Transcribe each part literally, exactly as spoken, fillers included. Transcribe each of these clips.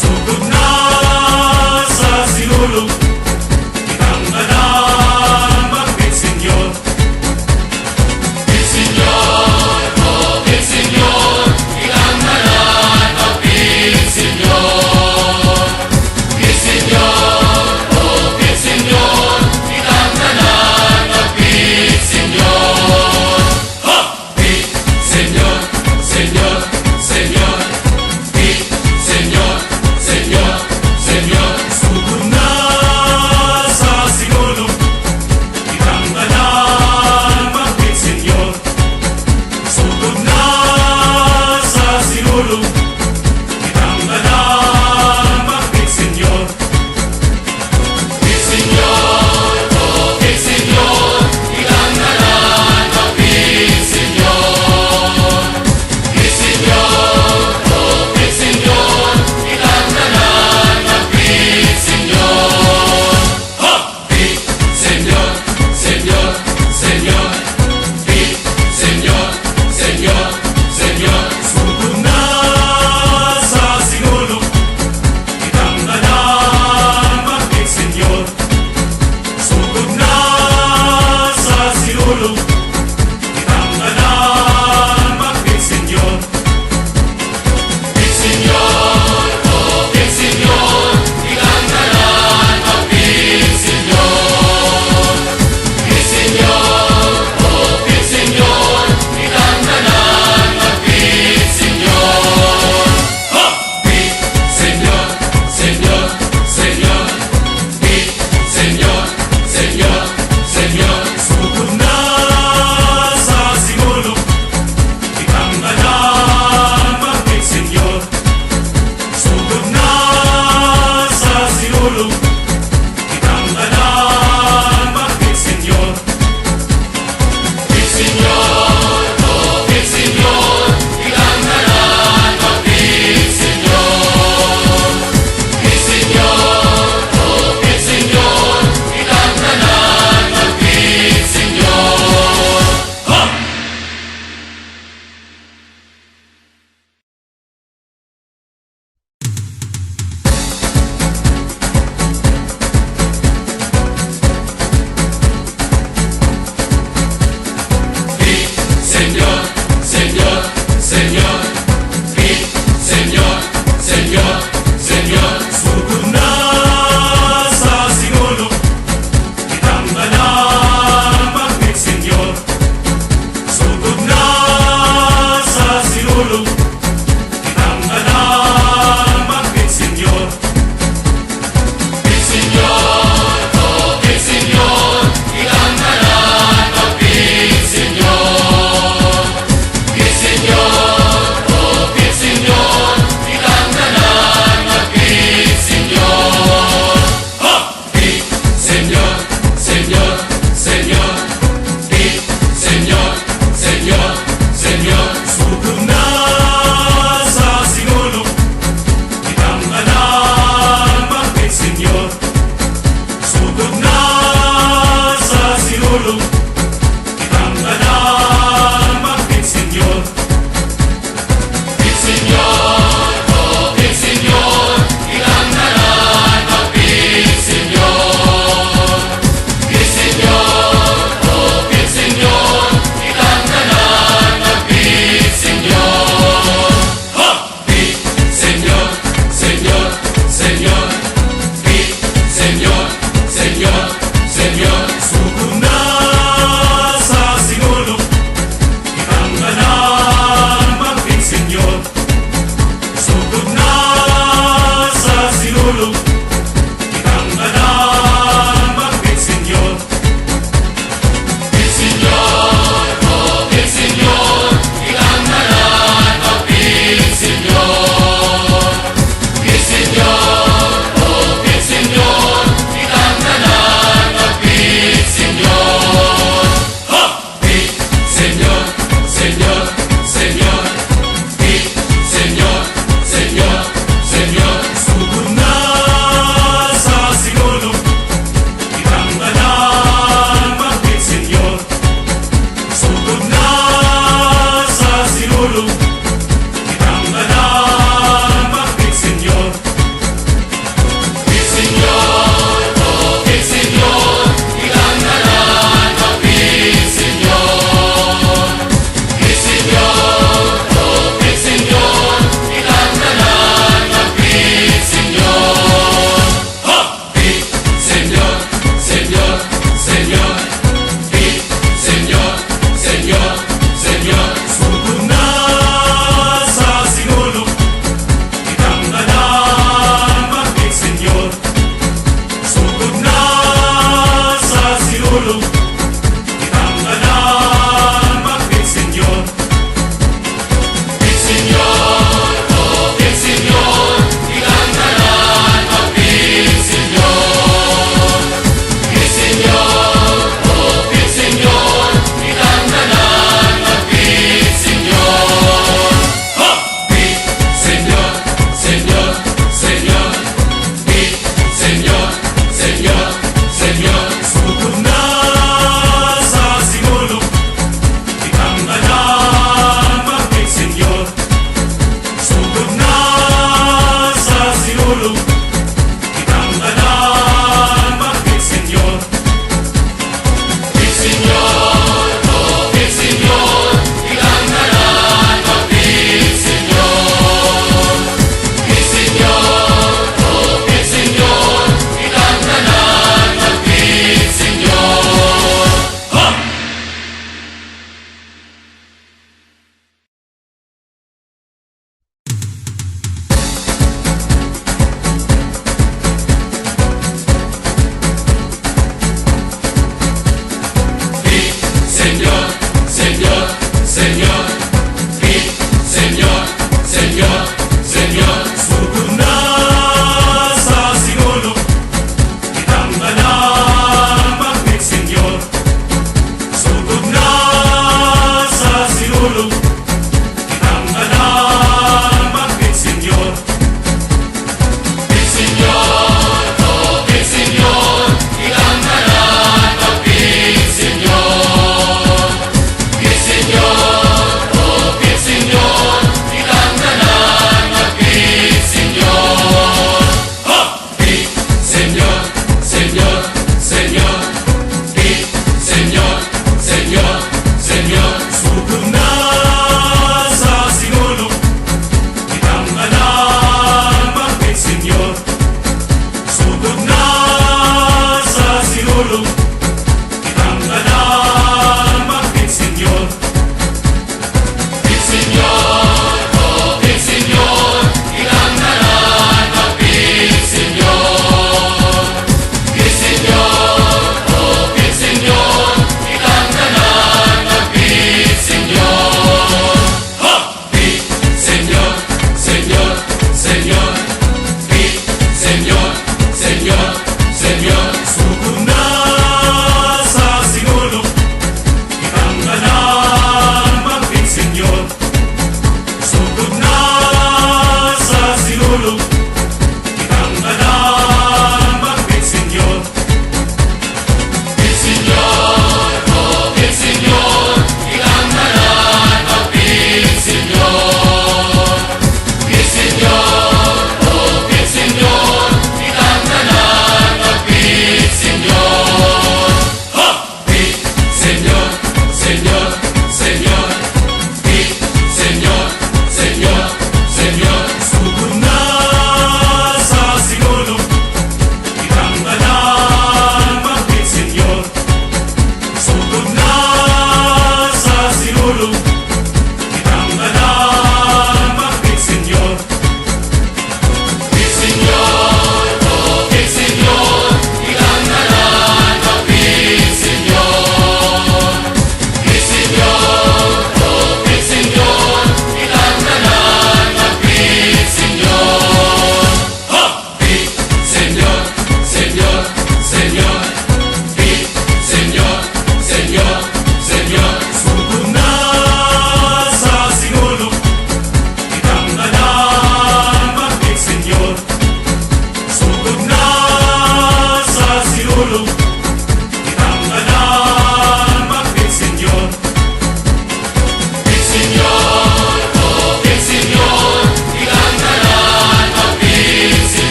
Sugod na sa sinulog, kitang tanan magpit, Senyor. Pit, Senyor, oh, pit, Senyor, kitang tanan magpit, Senyor. Pit, Senyor, oh, pit, Senyor, kitang tanan magpit, Senyor. Ha! Pit, Senyor, Senyor, Senyor. Pit, Senyor, Senyor.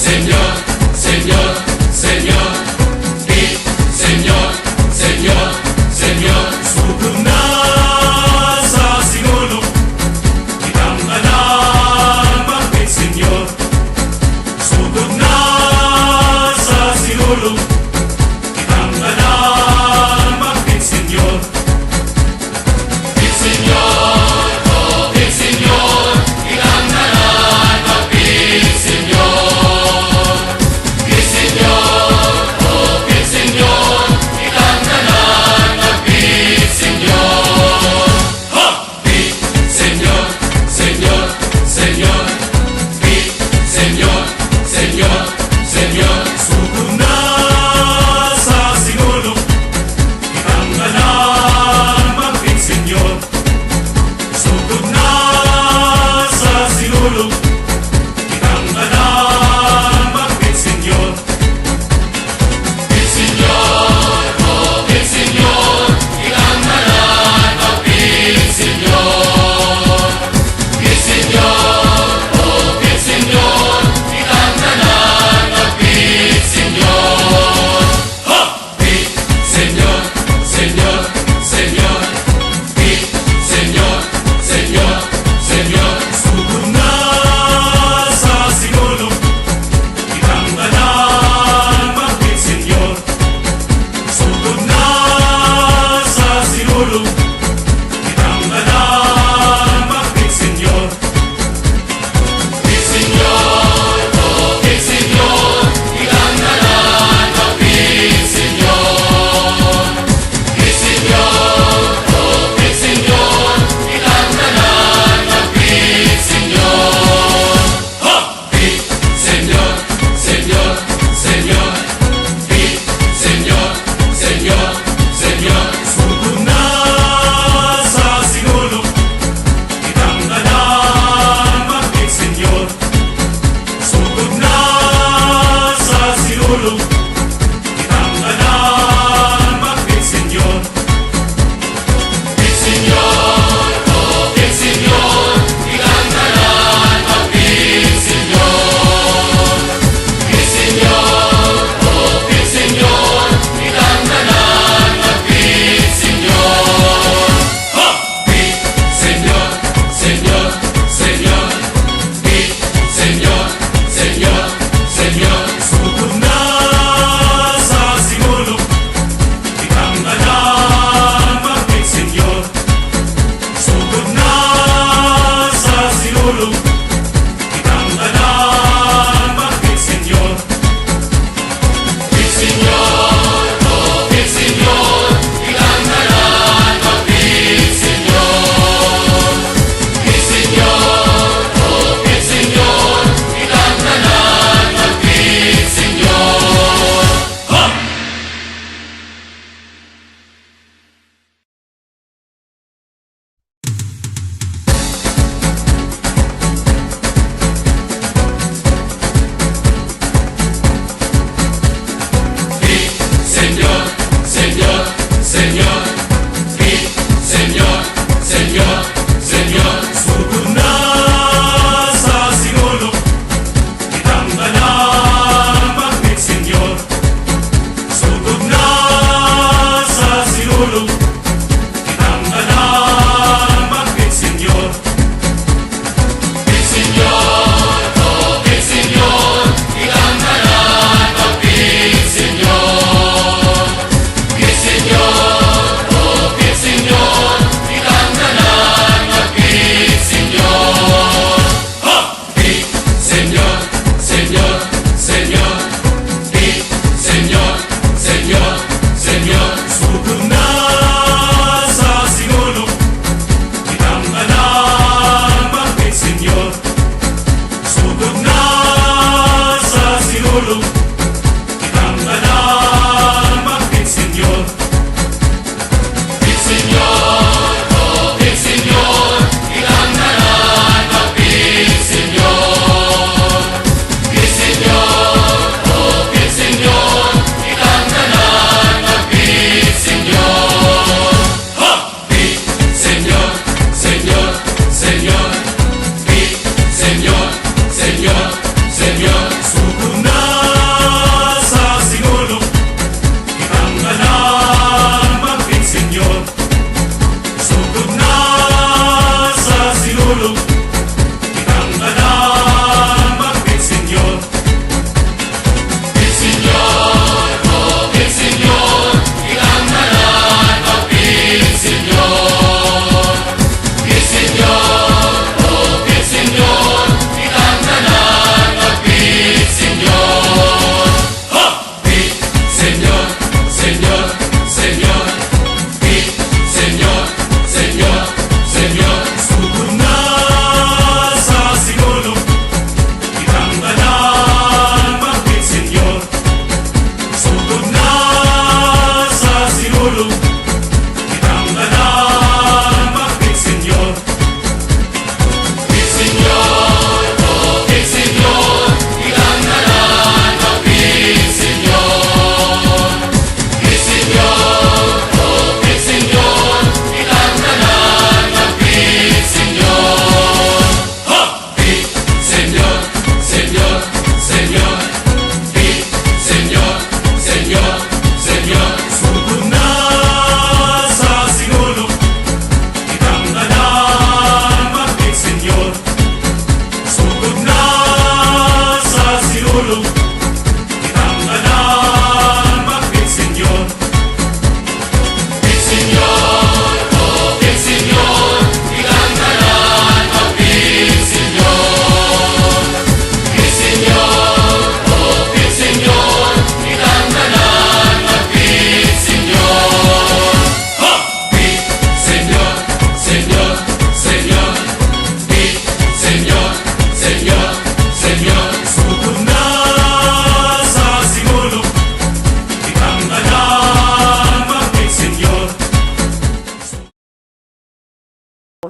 Señor, Señor, Señor, Señor, Señor, Señor, sugod na sa Sinulog, kitang tanan magpit, Señor. Sugod na sa Sinulog, kitang tanan magpit, Señor. Pit, Señor, oh, pit, Señor, kitang tanan magpit, Señor. Pit, Señor, oh, pit, Señor, kitang tanan magpit, Señor. Ha! Pit, Señor, Señor, Señor. Pit, Señor, Señor, Señor. Sugod na sa Sinulog, kitang tanan magpit, Señor. Sugod na sa Sinulog, kitang tanan magpit, Señor. Pit, Señor, oh, pit, Señor, kitang tanan magpit, Señor. Pit, Señor, oh, pit, Señor, kitang tanan magpit, Señor. Ha! Pit, Señor, Señor, Señor. Pit, Señor, Señor, Señor. Sugod na sa Sinulog, kitang tanan magpit, Señor. Sugod na sa Sinulog, kitang tanan magpit, Señor. Pit, Señor, oh, pit, Señor, kitang tanan magpit, Señor. Pit, Señor, oh, pit, Señor, kitang tanan magpit, Señor. Ha! Pit, Señor, Señor, Señor. Pit, Señor, Señor, Señor. Sugod na sa Sinulog, kitang tanan magpit, Señor. Sugod na sa Sinulog, kitang tanan magpit, Señor. Pit, Señor, oh, pit, Señor, kitang tanan magpit, Señor. Pit, Señor, oh, pit, Señor, kitang tanan magpit, Señor. Ha! Pit, Señor, Señor, Señor. Pit, Señor, Señor, Señor. Sugod na sa Sinulog, kitang tanan magpit, Señor. Sugod na sa Sinulog, kitang tanan magpit, Señor. Pit, Señor, oh, pit, Señor, kitang tanan magpit, Señor. Pit, Señor, oh, pit, Señor, kitang tanan magpit,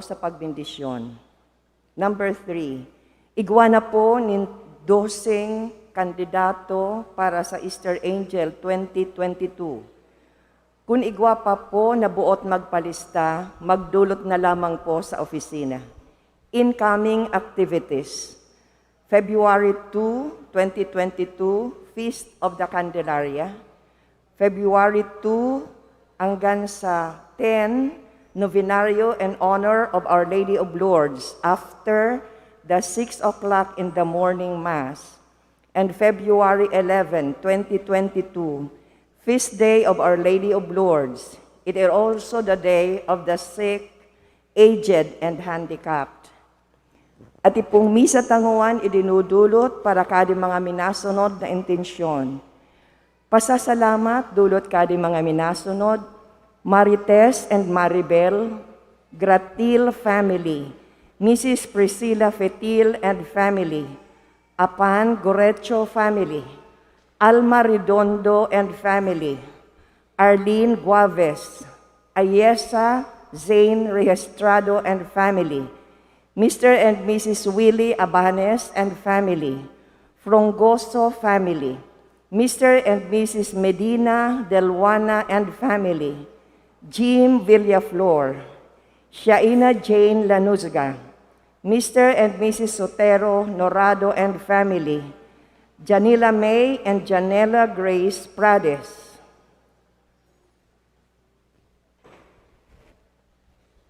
sa pagbendisyon. Number three, igwa na po nin doseng kandidato para sa Easter Angel twenty twenty-two. Kun igwa pa po na buot magpalista, magdulot na lamang po sa opisina. Incoming activities. February two, twenty twenty-two, Feast of the Candelaria. February two hanggang sa ten, Novenario in honor of Our Lady of Lourdes after the six o'clock in the morning Mass. And February eleven, twenty twenty-two, Feast Day of Our Lady of Lourdes. It is also the day of the sick, aged, and handicapped. At ipong misa tanguan idinudulot para kadi mga minasunod na intensyon. Pasasalamat dulot kadi mga minasunod, Marites and Maribel, Gratil family, Missus Priscilla Fetil and family, Apan Gorecho family, Alma Redondo and family, Arlene Guaves, Ayesa Zane Registrado and family, Mister and Missus Willie Abanes and family, Frongoso family, Mister and Missus Medina Delwana and family, Jim Villaflor, Shaina Jane Lanuzga, Mister and Missus Sotero Norado and family, Janila May and Janela Grace Prades.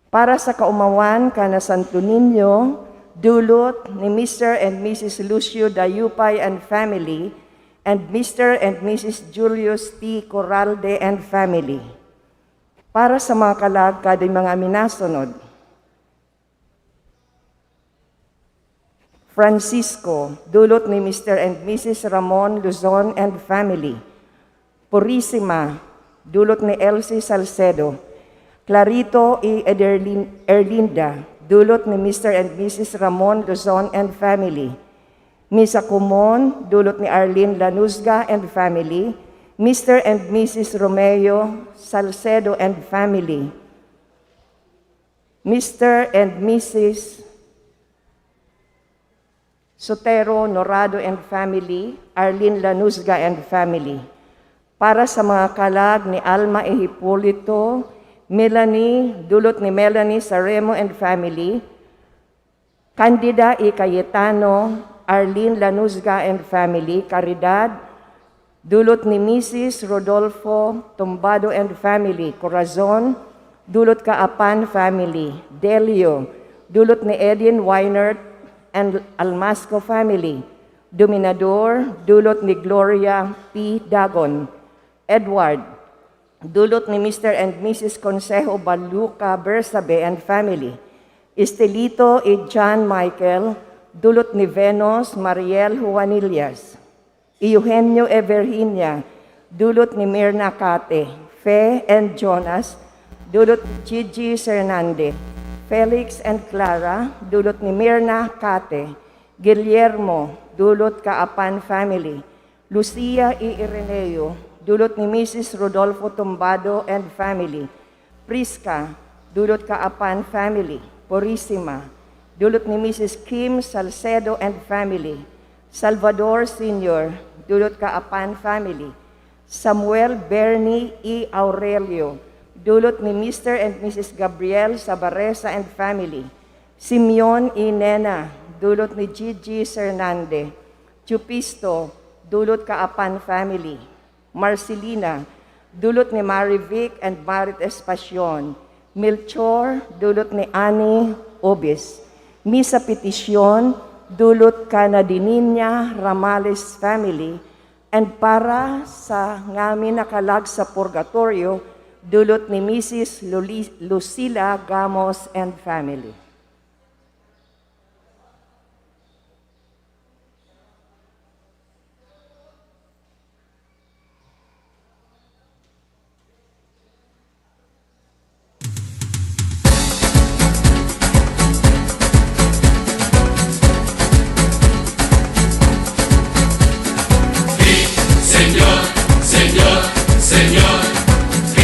Para sa kaumawan kan Santo Niño, dulot ni Mister and Missus Lucio Dayupay and family, and Mister and Missus Julius T. Corralde and family. Para sa mga kalag kadi mga minasunod, Francisco, dulot ni Mister and Missus Ramon Luzon and family. Purisima, dulot ni Elsie Salcedo. Clarito y Ederlin-, Erlinda, dulot ni Mister and Missus Ramon Luzon and family. Misa Común, dulot ni Arlene Lanuzga and family. Mister and Missus Romeo Salcedo and family. Mister and Missus Sotero Norado and family, Arlene Lanuzga and family. Para sa mga kalag ni Alma E. Hipolito, Melanie, dulot ni Melanie Saremo and family, Candida E. Cayetano, Arlene Lanuzga and family, Caridad, dulot ni Missus Rodolfo Tumbado and family, Corazon, dulot ka Apan family, Delio, dulot ni Edin Weinert and Almasco family, Dominador, dulot ni Gloria P. Dagon, Edward, dulot ni Mister and Missus Consejo Baluca Bersabe and family, Estelito y John Michael, dulot ni Venus Mariel Juanillas. Eugenio e Virginia, dulot ni Mirna Cate, Fe and Jonas, dulot ni Gigi Sernande, Felix and Clara, dulot ni Mirna Cate, Guillermo, dulot ka Apan family, Lucia y Ireneo, dulot ni Missus Rodolfo Tumbado and family, Prisca, dulot ka Apan family, Purisima, dulot ni Missus Kim Salcedo and family, Salvador Senior, dulot ka Apan family, Samuel Bernie y Aurelio, dulot ni Mister and Missus Gabriel Sabaresa and family, Simeon y Nena, dulot ni Gigi Sernande, Chupisto, dulot ka Apan family, Marcelina, dulot ni Marivic and Marit Espacion, Melchor, dulot ni Annie Obis, Misa Petisyon, dulot ka Nadininia Ramales family, and para sa ngamin na kalag sa purgatorio, dulot ni Missus Luli-, Lucila Gamos and family. Señor, Señor, Señor, Señor,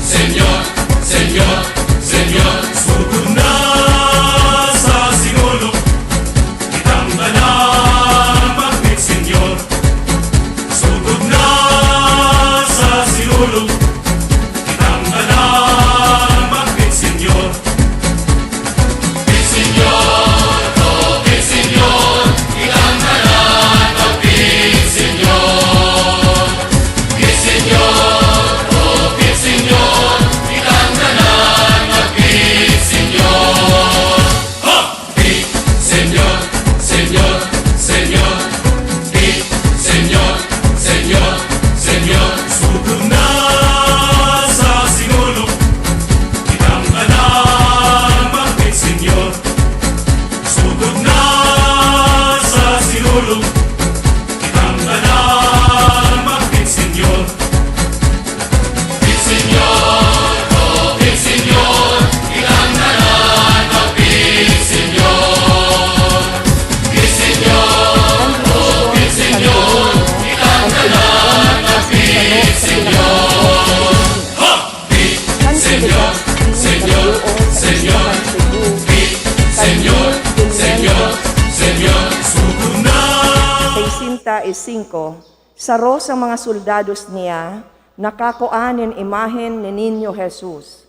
Señor, Señor, Señor, Señor, Señor, singko, saro sa mga soldados niya nakakua nin imahen ni Niño Jesus.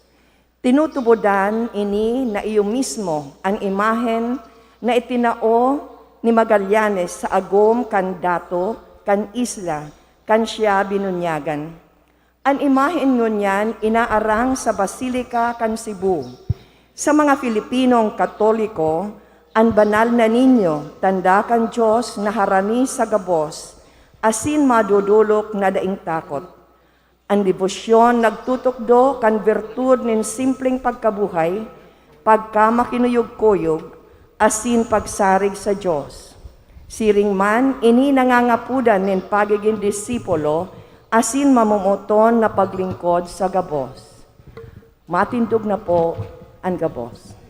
Tinutubodan ini na iyo mismo an imahen na itinao ni Magallanes sa agom kan dato kan isla kan siya binunyagan. An imahen ngunyan inaarang sa Basilica kan Cebu. Sa mga Filipinong Katoliko, an banal na ninyo, tanda kan Dios na harani sa gabos, asin madodolok na daing takot. An debosyon nagtutukdo kan birtud nin simpleng pagkabuhay, pagkamakinuyog-kuyog, asin pagsarig sa Dios. Siring man, ini nangangapodan nin pagigin disipulo asin mamomoton na paglingkod sa gabos. Matindog na po an gabos.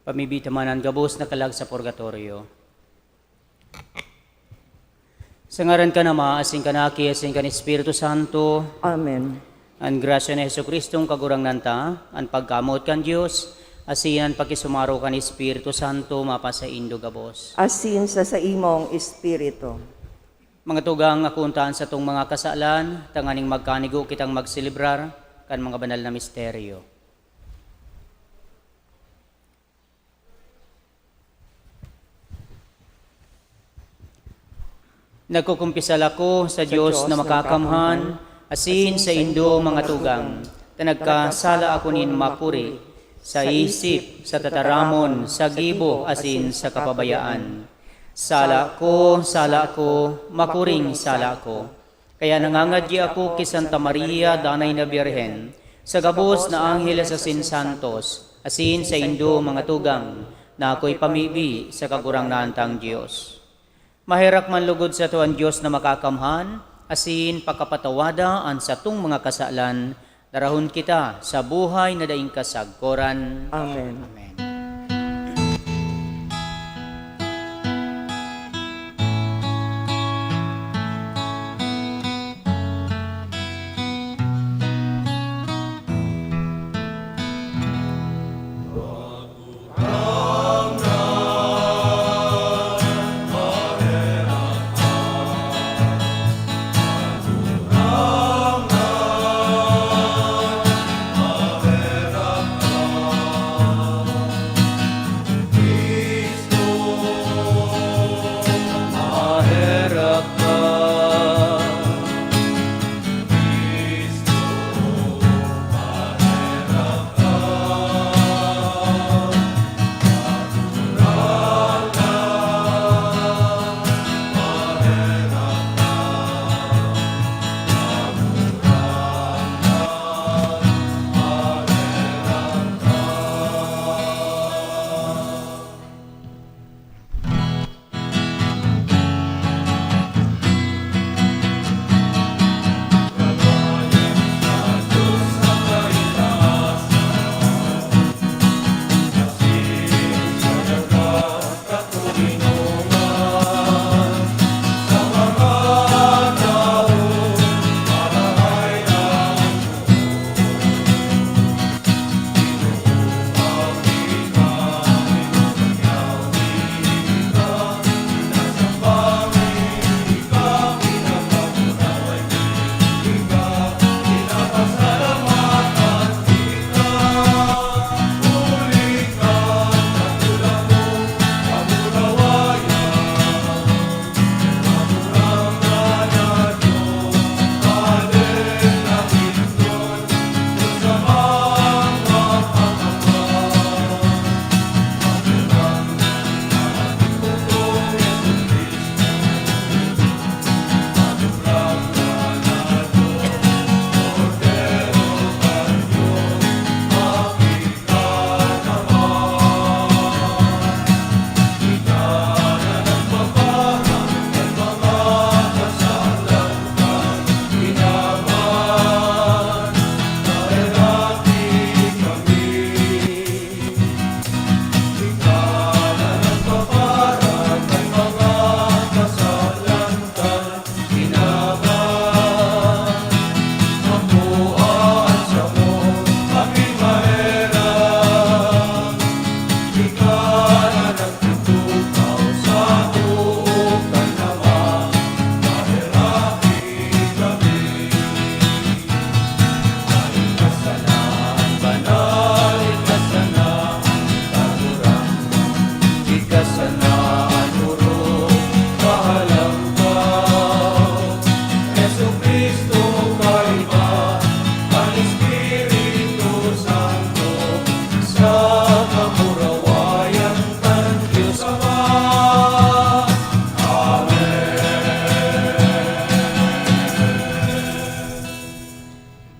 Pamibi ta man an gabos na kalag sa purgatorio. Sa ngaran kan Ama, asin kan Aki, asin kan Espiritu Santo. Amen. An grasya ni Jesu-Cristong Kagurangnan ta, an pagkamoot kan Dios, asin an pakisumaro kan Espiritu Santo mapasaindo gabos. Asin sa saimong espiritu. Mga tugang, akoon ta an satong mga kasalan, tanganing magkanigo kitang magselebrar kan mga banal na misteryo. Nagkukumpisal ako sa Sa Dios Dios na na makakamhan, makakamhan, asin asin sa sa indo indo mga mga tugang, tugang, ta nagkasala ako nin makuri, sa isip, sa tataramon, sa gibo, asin sa kapabayaan. Sala ko, sala ko, makuring sala ko. Kaya nangangadyi ako ki Santa Maria, Danay na Birhen, sa gabos na anghel asin santos, asin sa indo mga tugang, na akoy pamibi sa Kagurangnan tang Dios. Maherak man lugod sato an Dios na makakamhan, asin pakapatawada an satong mga kasalan, darahon kita sa buhay na daing kasagkoran. Amen. Amen.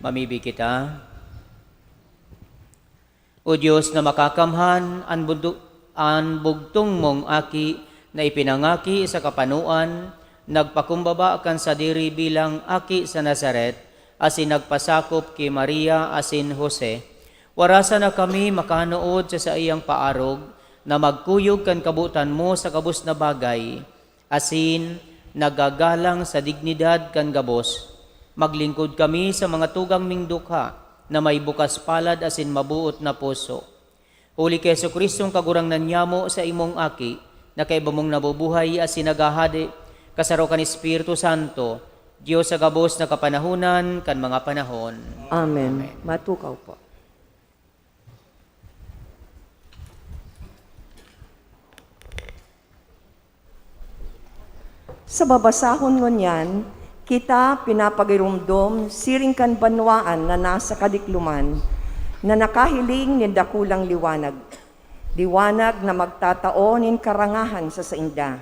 Mamibi kita. O Dios na makakamhan, an budu-, an bugtong mong Aki na ipinangaki sa kapanoan, nagpakumbaba kan sadiri bilang aki sa Nazaret, asin nagpasakop ki Maria asin Jose. Warasa na kami makanood sa saiyang paarog, na magkuyog kan kabotan mo sa gabos na bagay, asin nagagalang sa dignidad kan gabos, maglingkod kami sa mga tugang ming dukha na may bukas palad asin maboot na puso. Huli ki Jesu-Cristong Kagurangnan nyamo, sa imong Aki, na kaiba mong nabubuhay asin naghahade, kasaro kan Espiritu Santo, Dios sa gabos na kapanahonan kan mga panahon. Amen. Amen. Matukaw po. Sa babasahon ngunyan, kita pinapagiromdom siring kan banwaan na nasa kadikloman, na nakahiling nin dakulang liwanag, liwanag na magtatao nin karangahan sa sainda.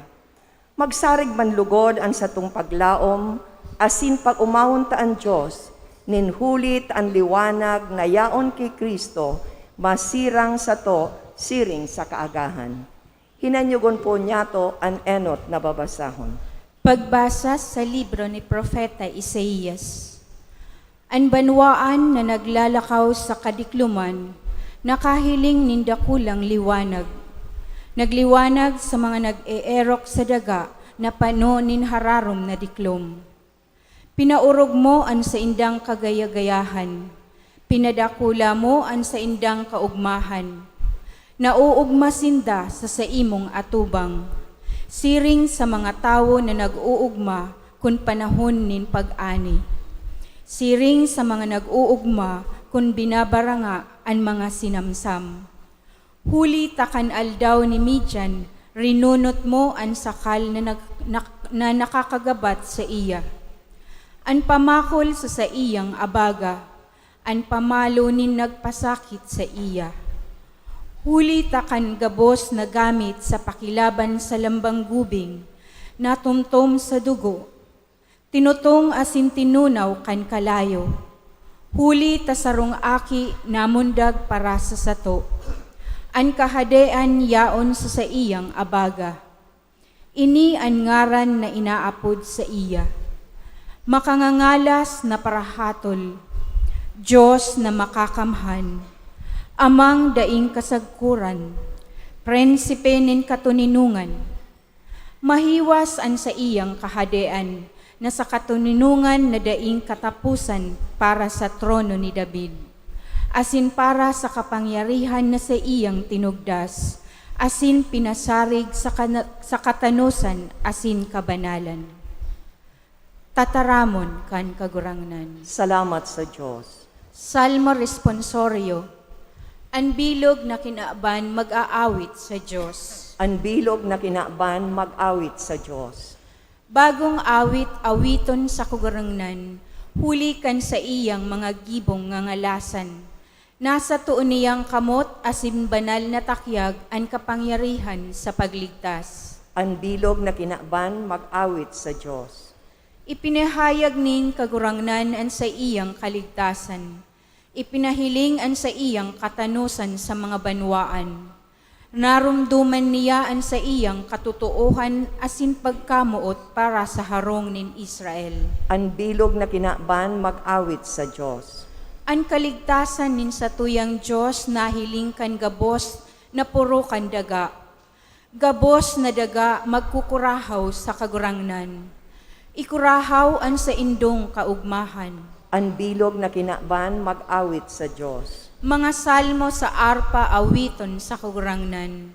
Magsarig man lugod an satong paglaom, asin pag-omawon ta an Dios, nin huli ta an liwanag na yaon ki Cristo masirang sato siring sa kaagahan. Hinanyugon po niyato an enot na babasahon. Pagbasa sa libro ni Propeta Isaias. An banwaan na naglalakaw sa kadikloman nakahiling nin dakulang liwanag. Nagliwanag sa mga nag-eerok sa daga na pano nin hararom na diklom. Pinaorog mo an saindang kagaya-gayahan, pinadakula mo an saindang kaogmahan. Naoogma sinda sa saimong atubang, siring sa mga tawo na nag-oogma kun panahon nin pag-ani, siring sa mga nag-oogma kun binabaranga an mga sinamsam. Huli ta kan aldaw ni Midian, rinunot mo an sakal na nag-, nak-, na nakakagabat saiya, an pamakol sa saiyang abaga, an pamalo nin nagpasakit saiya. Huli ta kan gabos na gamit sa pakilaban sa lambang gubing, natumtom sa dugo, tinutong asin tinunaw kan kalayo, huli ta sarong aki namundag para sa sato. An kahadean yaon sa saiyang abaga. Ini an ngaran na inaapod saiya: Makangangalas na Parahatol, Dios na Makakamhan, Amang daing kasagkoran, Prinsipe nin katoninongan. Mahiwas an saiyang kahadean na sa katoninongan na daing kataposan para sa trono ni David, asin para sa kapangyarihan na saiyang tinugdas, asin pinasarig sa kana-, sa katanosan asin kabanalan. Tataramon kan Kagurangnan. Salamat sa Dios. Salmo Responsorio. An bilog na kinaban mag-aawit sa Dios. An bilog na kinaban mag-awit sa Dios. Bagong awit, awiton sa Kagurangnan, huli kan saiyang mga gibong ngangalasan. Nasa too niyang kamot asin banal na takyag an kapangyarihan sa pagligtas. An bilog na kinaban mag-awit sa Dios. Ipinahayag nin Kagurangnan an saiyang kaligtasan. Ipinahiling an saiyang katanosan sa mga banwaan. Naromdoman niya an saiyang katotoohan asin pagkamoot para sa harong nin Israel. An bilog na kinaban mag-awit sa Dios. An kaligtasan nin satuyang Dios nahiling kan gabos na poro kan daga. Gabos na daga magkukurahaw sa Kagurangnan. Ikurahaw an saindong kaogmahan. An bilog na kinaban mag-awit sa Dios. Mga salmo sa arpa awiton sa Kagurangnan.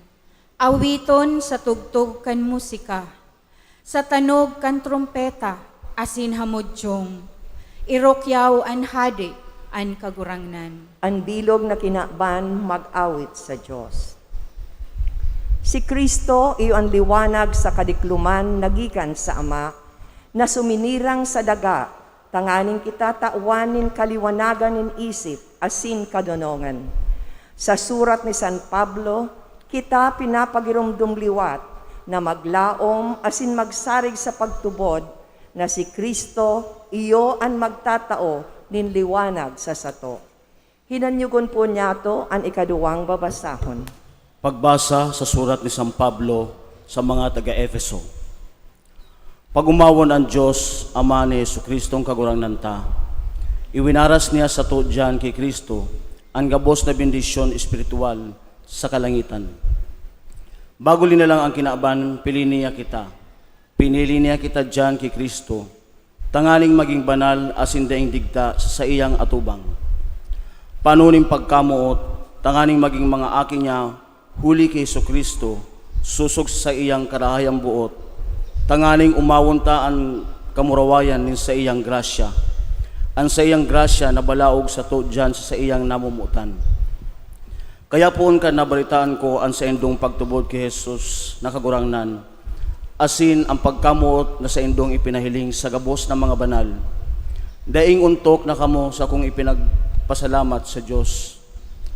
Awiton sa tugtog kan musika, sa tanog kan trompeta asin hamodyong. Irukyaw an Hade, an Kagurangnan. An bilog na kinaban mag-awit sa Dios. Si Cristo iyo an liwanag sa kadikloman na gikan sa Ama, na suminirang sa daga, tanganing kita tawan nin kaliwanagan nin isip asin kadonongan. Sa surat ni San Pablo, kita pinapagiromdom liwat na maglaom asin magsarig sa pagtubod na si Cristo iyo an magtatao nin liwanag sa sato. Hinanyugon po niyato an ikaduwang babasahon. Pagbasa sa surat ni San Pablo sa mga taga-Efeso. Pag-omawon an Dios, Ama ni Jesu-Cristong Kagurangnan ta. Iwinaras niya sato diyan ki Cristo an gabos na bendisyon espirituwal sa kalangitan. Bago linalang ang kinaban, pili niya kita. Pinili niya kita diyan ki Cristo, tanganing magin banal asin daing digta sa saiyang atubang. Pano nin pagkamoot, tanganing magin mga aki niya huli ki Jesu-Cristo, sosog sa saiyang karahayang boot, tanganing omawon ta an kamurawayan nin saiyang grasya. An saiyang grasya nabalaog sato diyan sa saiyang namomotan. Kaya poon kan nabaretaan ko an saindong pagtubod ki Jesus na Kagurangnan, asin an pagkamoot na saindong ipinahiling sa gabos na mga banal, daing ontok na kamo sakong ipinagpasalamat sa Dios,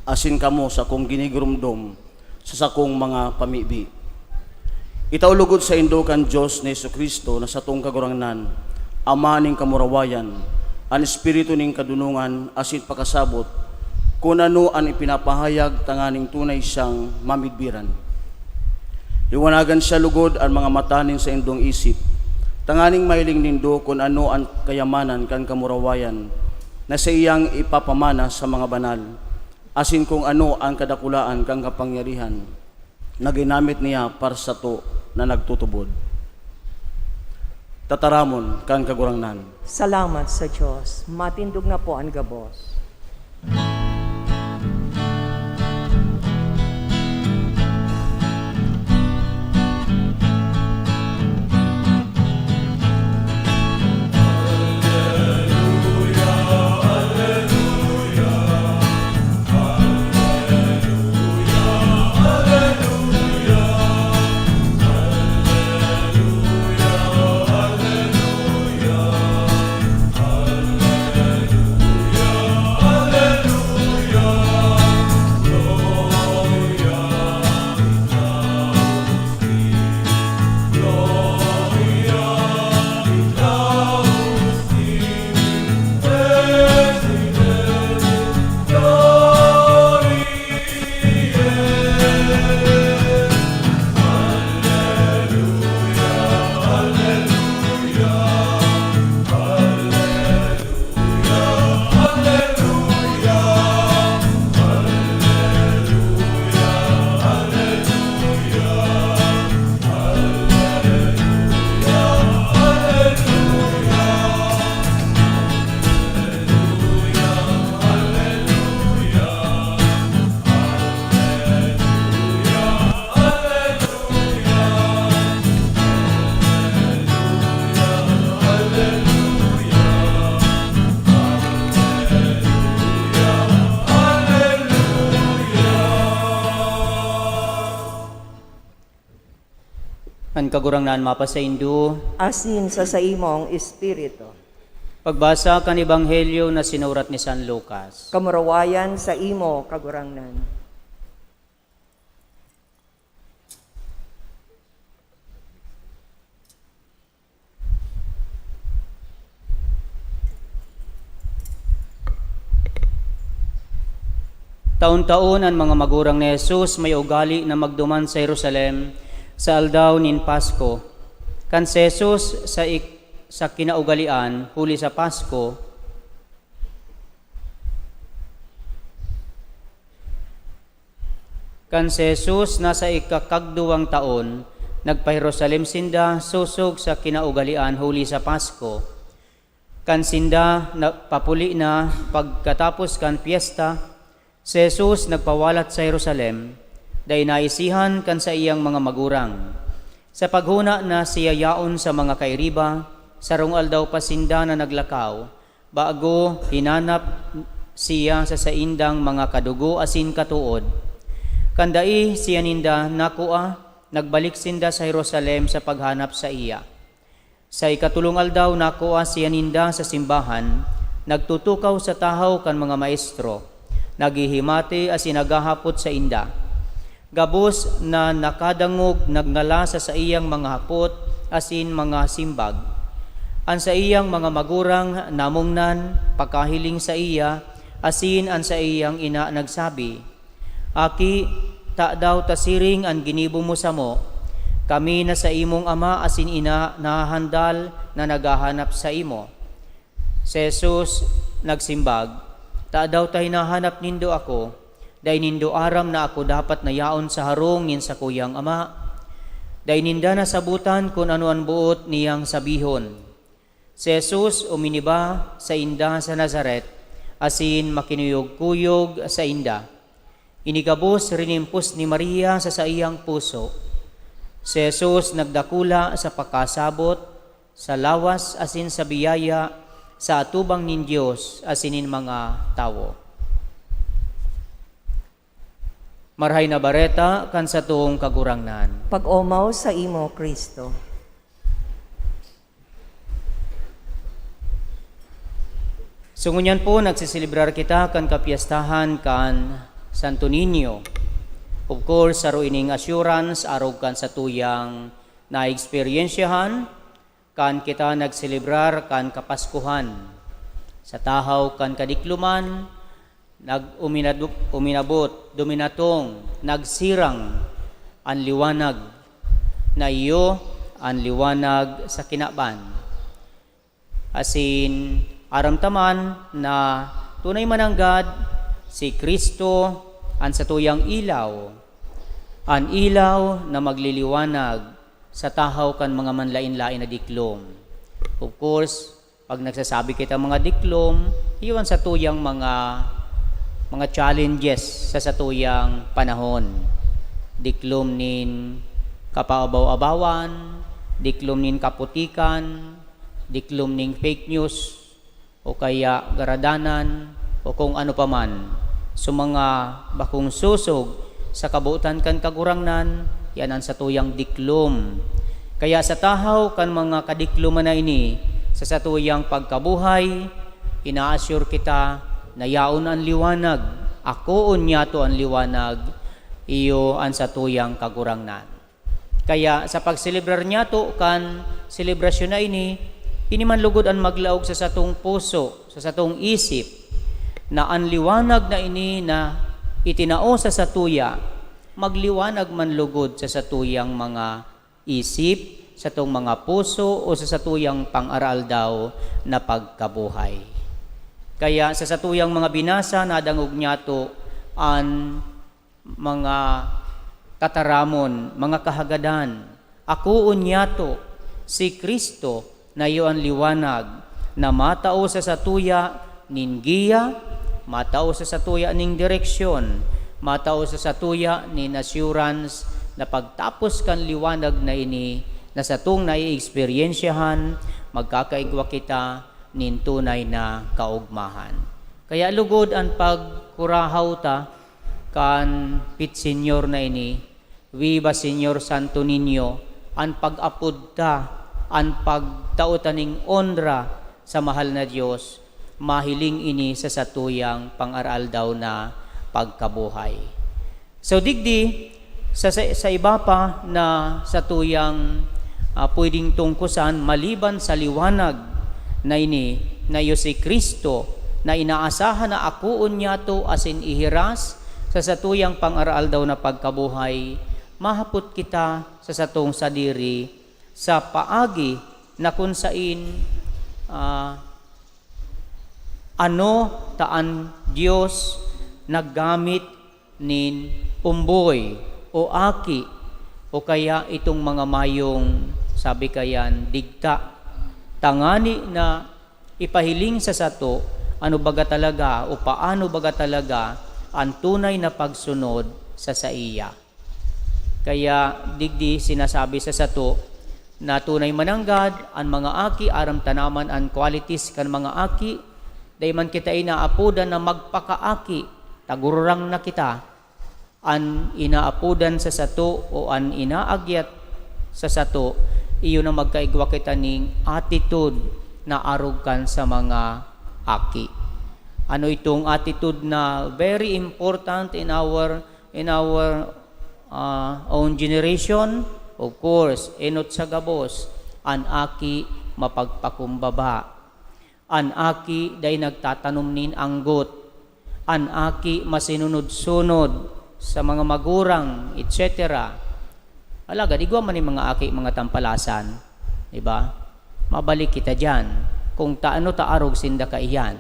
asin kamo sakong ginigiromdom sa sakong mga pamibi. Itao logod saindo kan Dios ni Jesu-Cristo na satong Kagurangnan, Ama nin kamurawayan, an Espiritu nin kadonongan asin pakasabot, kun ano an ipinapahayag tanganing tunay siyang mamidbiran. Liwanagan siya logod an mga mata nin saindong isip, tanganing mahiling nindo kun ano an kayamanan kan kamurawayan na saiyang ipapamana sa mga banal, asin kun ano an kadakulaan kan kapangyarihan na ginamit niya para sato na nagtutubod. Tataramon kan Kagurangnan. Salamat sa Dios. Matindog na po an gabos. An Kagurangnan mapasaindo. Asin sa saimong espiritu. Pagbasa kan Ebanghelyo na sinurat ni San Lucas. Kamurawayan saimo, Kagurangnan. Taon-taon an mga magurang ni Jesus may ugali na magduman sa Jerusalem sa aldaw nin Pasko. Kan si Jesus sa ik-, sa kinaugalean, huli sa Pasko, kan si Jesus nasa ikakagduwang taon, nagpa-Jerusalem sinda sosog sa kinaugalean huli sa Pasko. Kan sinda na, papuli na pagkatapos kan pyesta, si Jesus nagpawalat sa Jerusalem, dai naisihan kan saiyang mga magurang. Sa paghona na siya yaon sa mga kairiba, sarong aldaw pa sinda na naglakaw, bago hinanap siya sa saindang mga kadugo asin katood. Kan dai siya ninda nakua, nagbalik sinda sa Jerusalem sa paghanap saiya. Sa ikatolong aldaw, nakua siya ninda sa simbahan, nagtutukaw sa tahaw kan mga maestro, naghihimati asin naghahapot sainda. Gabos na nakadangog, nagngalas sa saiyang mga hapot asin mga simbag. An saiyang mga magurang namungnan, pakahiling saiya, asin an saiyang ina nagsabi, "Aki, tadaw ta siring an ginibo mo samo? Kami na saimong ama asin ina nahahandal na naghahanap saimo." Si Jesus nagsimbag, "Tadaw ta hinahanap nindo ako? Dai nindo aram na ako dapat na yaon sa harong nin sakuyang Ama? Dai ninda nasabotan kun ano an boot niyang sabihon. Si Jesus uminiba sainda sa Nazaret, asin makinuyog-kuyog sainda. Ini gabos rinimpos ni Maria sa saiyang puso. Si Jesus nagdakula sa pakasabot, sa lawas asin sa biyaya sa atubang nin Dios asin nin mga tawo. Marahay na Bareta kan satong Kagurangnan. Pag-omaw sa imo, Cristo. So ngunyan po, nagsiselebrar kita kan kapiyestahan kan Santo Niño. Of course, saro ining assurance arog kan satuyang naeksperyensyahan kan kita nagselebrar kan Kapaskuhan. Sa tahaw kan kadikloman, nag-uminadu-, uminabot, duminatong, nagsirang an liwanag, na iyo an liwanag sa kinaban. Asin aram ta man na tunay mananggad, si Cristo an satuyang ilaw, an ilaw na magliliwanag sa tahaw kan mga manlaen-laen na diklom. Of course, pag nagsasabi kita mga diklom, iyo an satuyang mga, mga challenges sa satuyang panahon. Diklom nin kapaabaw-abawan, diklom nin kaputikan, diklom nin fake news, o kaya garadanan, o kung ano pa man. So, mga bakong sosog sa kabotan kan Kagurangnan, yan an satuyang diklom. Kaya sa tahaw kan mga kadikloman na ini, sa satuyang pagkabuhay, ina-assure kita na yaon an liwanag. Akoon niyato an liwanag, iyo an satuyang Kagurangnan. Kaya sa pagselebrar niyato kan selebrasyon na ini, ini man lugod an maglaog sa satong puso, sa satong isip, na an liwanag na ini na itinao sa satuya, magliwanag man lugod sa satuyang mga isip, satong mga puso, o sa satuyang pang-araaldaw na pagkabuhay. Kaya sa satuyang mga binasa, nadangog niyato an mga tataramon, mga kahagadan. Akoon niyato, si Cristo na iyo an liwanag, na matao sa satuya nin giya, matao sa satuya nin direksyon, matao sa satuya nin assurance na pagtapos kan liwanag na ini na satong naieksperyensyahan, magkakaigwa kita nin tunay na kaogmahan. Kaya lugod an pagkurahaw ta kan Pit Señor na ini, Viva Señor Santo Niño, an pag-apod ta, an pagtao ta nin onra sa mahal na Dios, mahiling ini sa satuyang pang-araaldaw na pagkabuhay. So, digdi, sa, sa, sa iba pa na satuyang, ah, pwedeng tungkosan maliban sa liwanag na ini, na iyo si Cristo, na inaasahan na akoon niyato asin ihiras sa satuyang pang-araaldaw na pagkabuhay, mahapot kita sa satong sadiri sa paagi na kun sain, ah, ano ta an Dios naggamit nin omboy o aki o kaya itong mga mayong, sabi kayan, digta, tangani na ipahiling sa sato ano baga talaga o paano baga talaga an tunay na pagsunod sa saiya. Kaya digdi sinasabi sa sato na tunay mananggad an mga aki, aram ta naman an qualities kan mga aki. Dai man kita inaapodan na magpakaaki, tagururang na kita. An inaapodan sa sato o an inaagyat sa sato, iyo na magkaigwa kita ning attitude na arog kan sa mga aki. Ano itong attitude na very important in our, in our, ah, own generation? Of course, enot sa gabos, an aki mapagpakumbaba. An aki dai nagtatanom nin anggot. An aki masinunod-sunod sa mga magurang, et cetera. Alagad igwa man nin mga aki, mga tampalasan, di ba? Mabalik kita diyan kung taano ta arog sinda kaiyan.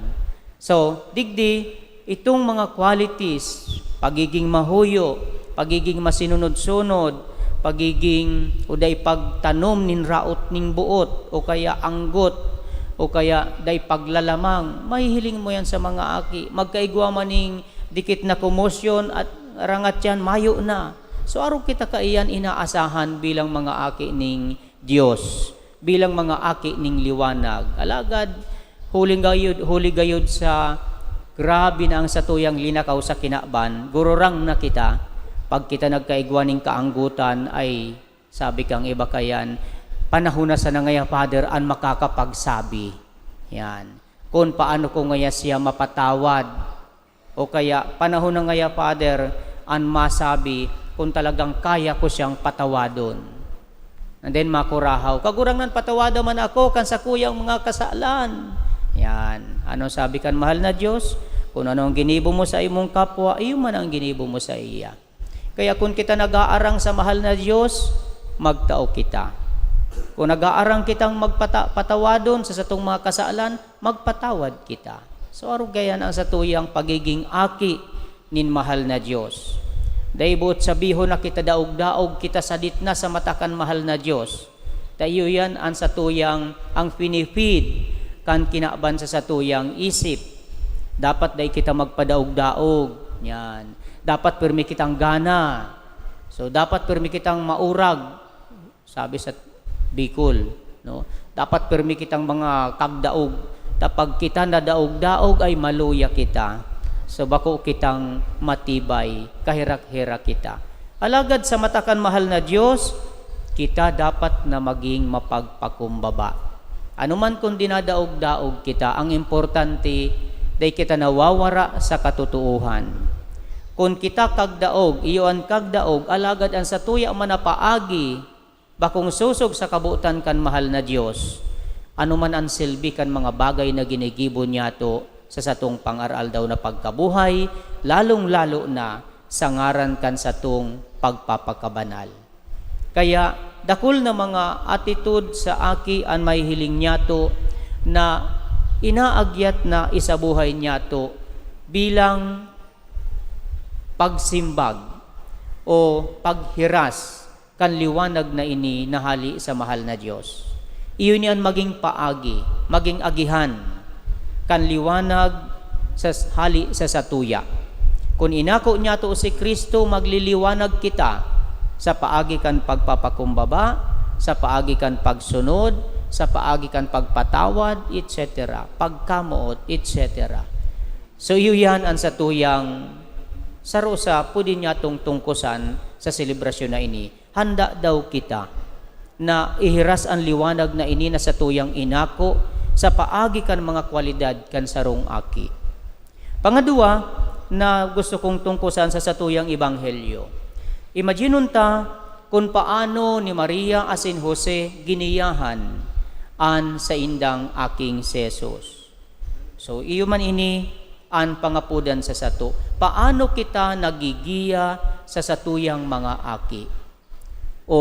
So, digdi, itong mga qualities Pagiging mahuyo, pagiging masinunod-sunod, pagiging o dai pagtanom nin raot ning boot, o kaya anggot, o kaya dai paglalamang. Mahihiling mo yan sa mga aki. Magkaigwa man ning dikit na komosyon at rangat yan, mayo na. So, arog kita kaiyan inaasahan bilang mga aki ning Dios, bilang mga aki ning liwanag. Alagad, huli gayud, huli gayud sa grabe na ang satuyang linakaw sa kinaban, gururang na kita. Pag kita nagkaigwa ning kaanggotan, ay, sabi kang iba kayan, "Panahon na sana ngaya, Father, an makakapagsabi." Yan. Kung paano ko ngaya siya mapatawad. O kaya, "Panahon na ngaya, Father, an masabi kung talagang kaya ko siyang patawadon." And then, makurahaw, "Kagurangnan, patawada man ako kan sakuyang mga kasalan." Yan. Ano sabi kan mahal na Dios? "Kung ano ang ginibo mo sa imong kapwa, iyo man ang ginibo mo sa iya." Kaya kung kita nag-aarang sa mahal na Dios, magtao kita. Kung nag-aarang kitang magpata-, patawadon sa satong mga kasalan, magpatawad kita. So, arog gayan ang satuyang pagiging aki nin mahal na Dios. Dai boot sabihon na kita daog-daog, kita sadit na sa mata kan mahal na Dios. Ta iyo yan ang satuyang, ang finifeed kan kinaban sa satuyang isip. Dapat dai kita magpadaog-daog. Yan. Dapat pirmi kitang gana. So, dapat pirmi kitang maurag. Sabi sa Bicol, no? Dapat pirmi kitang mga kagdaog. Ta pag kita nadaog-daog ay maluya kita. So, bako kitang matibay, kaherak-herak kita. Alagad sa mata kan mahal na Dios, kita dapat na maging mapagpakumbaba. Ano man kung dinadaog-daog kita, ang importante, dai kita nawawara sa katotoohan. Kun kita kagdaog, iyo an kagdaog, alagad an satuya man na paagi, bakong sosog sa kabotan kan mahal na Dios, ano man an silbi kan mga bagay na ginigibo niyato sa satong pang-ar-aldaw na pagkabuhay, lalong-lalo na sa ngaran kan satong pagpapakabanal. Kaya, dakul na mga atitude sa aki an mahihiling niyato na inaagyat na isabuhay niyato bilang pagsimbag o paghiras kan liwanag na ini na hali sa mahal na Dios. Iyo ni an maging paagi, maging agihan kan liwanag sa s-, hali sa satuya. Kun inako niyato si Cristo, magliliwanag kita sa paagi kan pagpapakumbaba, sa paagi kan pagsunod, sa paagi kan pagpatawad, et cetera, pagkamoot, et cetera. So, iyo yan an satuyang saro sa pwede niyatong tungkosan sa selebrasyon na ini. Handa daw kita na ihiras an liwanag na ini na satuyang inako sa paagi kan mga kwalidad kan sarong aki. Pangadwa na gusto kong tungkosan sa satuyang ebanghelyo. Imaginon ta kun paano ni Maria asin Jose giniyahan an saindang aking si Jesus. So, iyo man ini an pangapodan sa sato. Paano kita nagigiya sa satuyang mga aki? O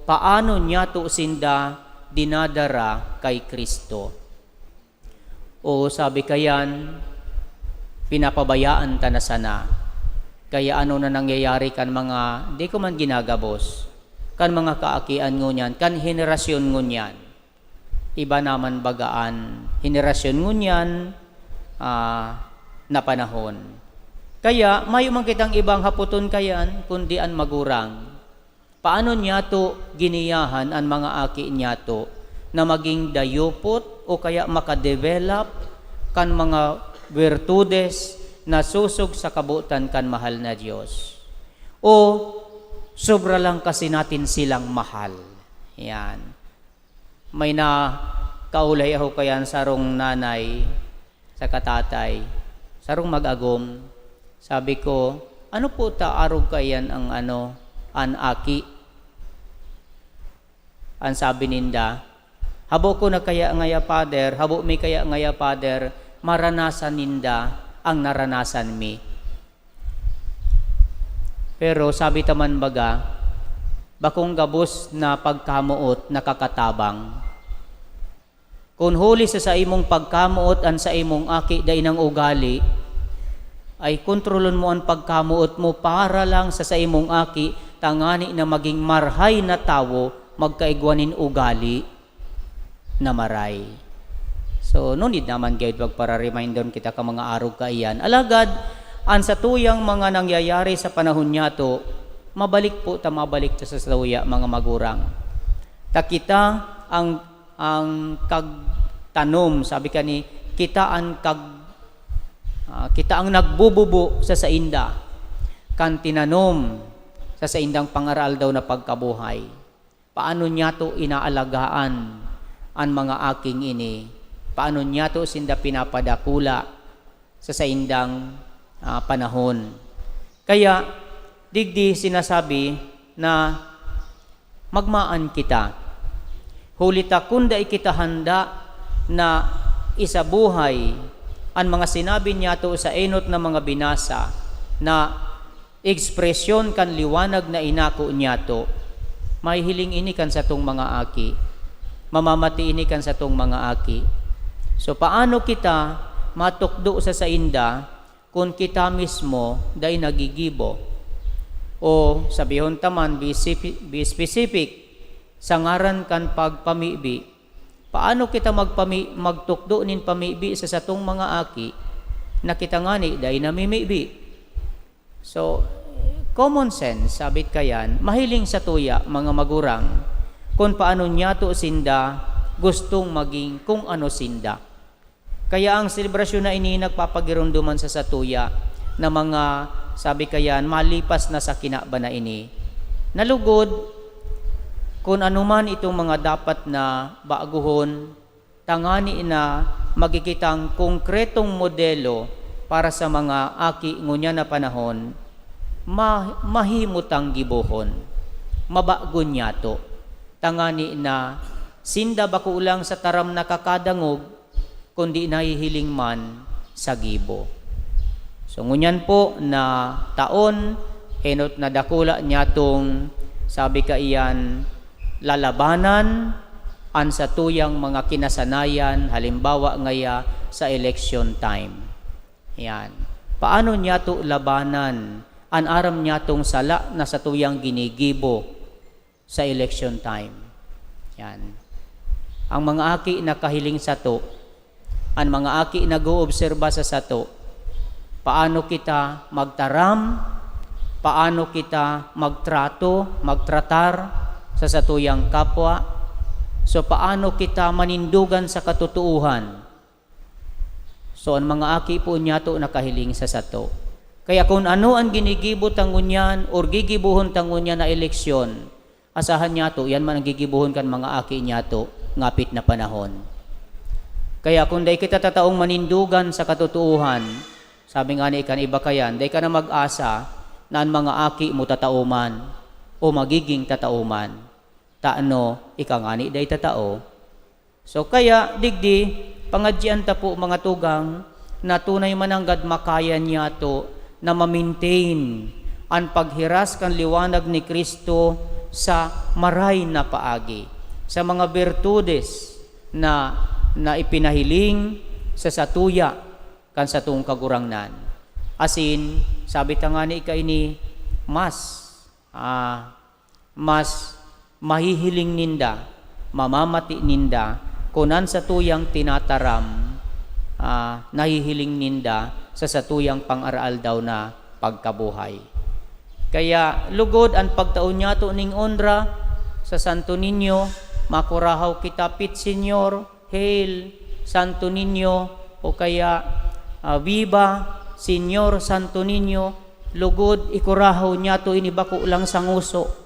paano niyato sinda dinadara kay Cristo? O sabi kayan, pinapabayaan ta na sana. Kaya ano na nangyayari kan mga, di ko man ginagabos, kan mga kaakian ngunyan, kan henerasyon ngunyan? Iba naman baga an henerasyon ngunyan, ah, na panahon. Kaya, mayo man kitang ibang hapoton kayan, kundi an magurang. Paano niyato giniyahan an mga aki niyato na maging dayupot o kaya makadevelop kan mga wirtudes na sosog sa kabotan kan mahal na Dios? O sobra lang kasi natin silang mahal? Yan. May nakaulay ako kayan sarong nanay saka tatay, sarong mag-agom. Sabi ko, "Ano po ta arog kaiyan ang ano, an aki?" An sabi ninda, "Habo ko na kaya ngaya, Father, habo mi kaya ngaya, Father, maranasan ninda ang naranasan mi." Pero sabi ta man baga, bakong gabos na pagkamoot nakakatabang. Kun huli sa saimong pagkamoot an saimong aki dai nang ugali, ay kontrolon mo an pagkamoot mo para lang sa saimong aki, tangani na magin marhay na tawo, magkaigwa nin ugali na maray. So, no need naman gayud pagpara-remindon kita kan mga arog kaiyan. Alagad, an satuyang mga nangyayari sa panahon niyato, mabalik po ta, mabalik ta sa satuya, mga magurang. Ta kita ang, ang kagtanom, sabi kani, kita an kag-, ah, kita ang nagbububo sa sainda, kan tinanom sa saindang pangaraaldaw na pagkabuhay. Paano niyato inaalagaan an mga aking ini? Paano niyato sinda pinapadakula sa saindang, ah, panahon? Kaya, digdi sinasabi na magmaan kita. Huli ta kun dai kita handa na isabuhay an mga sinabi niyato sa enot na mga binasa na ekspresyon kan liwanag na inako niyato, mahihiling ini kan satong mga aki. Mamamati ini kan satong mga aki. So, paano kita matukdo sa sainda kun kita mismo dai nagigibo? O sabihon ta man, be sipi-, be specific, sa ngaran kan pagpamibi, paano kita magpami-, magtukdo nin pamibi sa satong mga aki na kita ngani dai namimibi? So, common sense, sabit kayan, mahiling satuya, mga magurang, kun paano niyato sinda gustong maging kung ano sinda. Kaya ang selebrasyon na ini nagpapagiromdoman sa satuya na mga, sabi kayan, malipas na sa kinaban na ini. Nalugod, kun ano man itong mga dapat na baguhon, tangani na magigitang konkretong modelo para sa mga aki ngunyan na panahon, ma-, mahimutang gibohon, mabago niyato. Tangani na sinda bako lang sa taram nakakadangog, kundi nahihiling man sa gibo. So, ngunyan po na taon, enot na dakula niyatong, sabi kaiyan, lalabanan an satuyang mga kinasanayan, halimbawa ngaya sa election time. Yan. Paano niyato labanan an aram niyatong sala na satuyang ginigibo sa election time? Yan. Ang mga aki nakahiling sato, an mga aki nag-oobserba sa sato, paano kita magtaram, paano kita magtrato, magtratar sa satuyang kapwa. So, paano kita manindogan sa katotoohan? So, an mga aki po niyato nakahiling sa sato. Kaya kun ano an ginigibo ta ngunyan or gigibohon ta ngunyan na eleksyon, asahan niyato, yan man an gigibohon kan mga aki niyato ngapit na panahon. Kaya kun dai kita tataong manindogan sa katotoohan, sabi ngani kan iba kayan, dai ka na mag-asa na an mga aki mo tatao man o magiging tatao man. Tano, ika ngani dai tatao? So, kaya, digdi, pangadyian ta po, mga tugang, na tunay mananggad makaya niyato na ma-maintain an paghiras kan liwanag ni Cristo sa maray na paagi, sa mga birtudes na, na ipinahiling sa satuya kan satong Kagurangnan. Asin, sabi ta ngani kaini, mas, ah, mas mahihiling ninda, mamamati ninda, kun an satuyang tinataram, ah, nahihiling ninda sa satuyang pang-araaldaw na pagkabuhay. Kaya lugod an pagtao niyato ning onra sa Santo Niño, makurahaw kita, Pit Señor, Hail, Santo Niño, o kaya, ah, Viva, Señor Santo Niño, lugod ikurahaw niyato ini bako lang sa ngoso.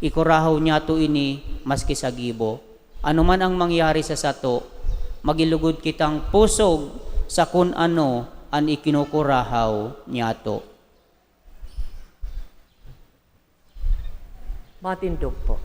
Ikurahaw niyato ini maski sa gibo. Ano man ang mangyari sa sato, magilugod kitang pusog sa kun ano an ikinukurahaw niyato. Matindog po.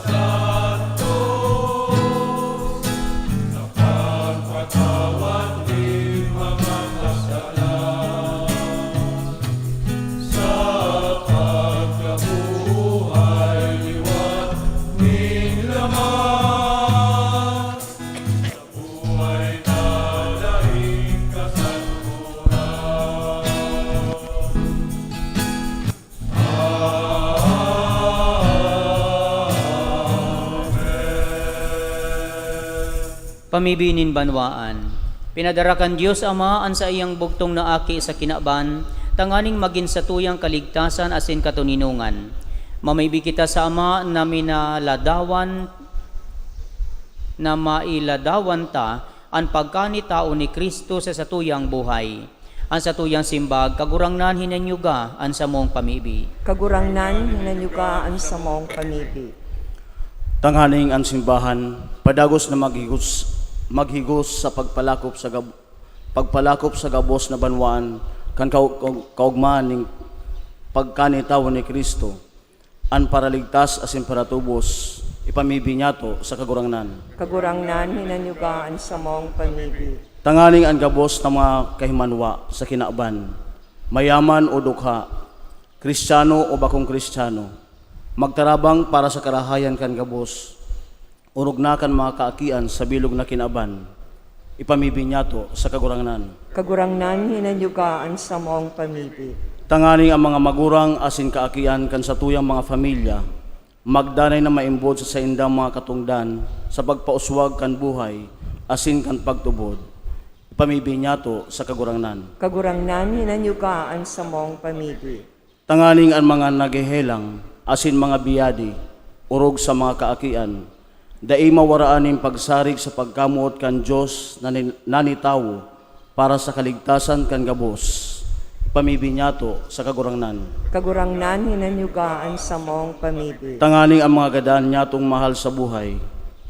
Santos, sa pagpatawad nin mga kasalanan, sa pagkabuhay liwat nin laman, sa buhay na daing kasantoran. Pamibi nin banwaan. Pinadara kan Dios Ama an saiyang bugtong na Aki sa kinaban, tanganing magin satuyang kaligtasan asin katoninongan. Mamibi kita sa Ama na minaladawan, na mailadawan ta an pagkanitao ni Cristo sa satuyang buhay. An satuyang simbag, Kagurangnan, hinanyuga an samong pamibi. Kagurangnan, hinanyuga an samong pamibi. Tanganing an simbahan padagos na maghigos, maghigos sa pagpalakop sa gab-, pagpalakop sa gabos na banwaan kan kau-, kau-, kaugmahan nin pagkanitawo ni Cristo, an paraligtas asin paratubos, ipamibi niyato sa Kagurangnan. Kagurangnan, hinanyuga an samong pamibi. Tanganing an gabos na mga kahimanwa sa kinaban, mayaman o dukha, Kristiyano o bakong Kristiyano, magtarabang para sa karahayan kan gabos, orog na kan mga kaakian sa bilog na kinaban, ipamibi niyato sa Kagurangnan. Kagurangnan, hinanyuga an samong pamibi. Tanganing an mga magurang asin kaakian kan satuyang mga pamilya magdanay na maimbod sa saindang mga katongdan sa pagpauswag kan buhay asin kan pagtubod, ipamibi niyato sa Kagurangnan. Kagurangnan, hinanyuga an samong pamibi. Tanganing an mga naghehelang asin mga biyadi, orog sa mga kaakian, dai mawaraan nin pagsarig sa pagkamoot kan Dios na nin-, na nitawo para sa kaligtasan kan gabos, ipamibi niyato sa Kagurangnan. Kagurangnan, hinanyuga an samong pamibi. Tanganing an mga gadan niyatong mahal sa buhay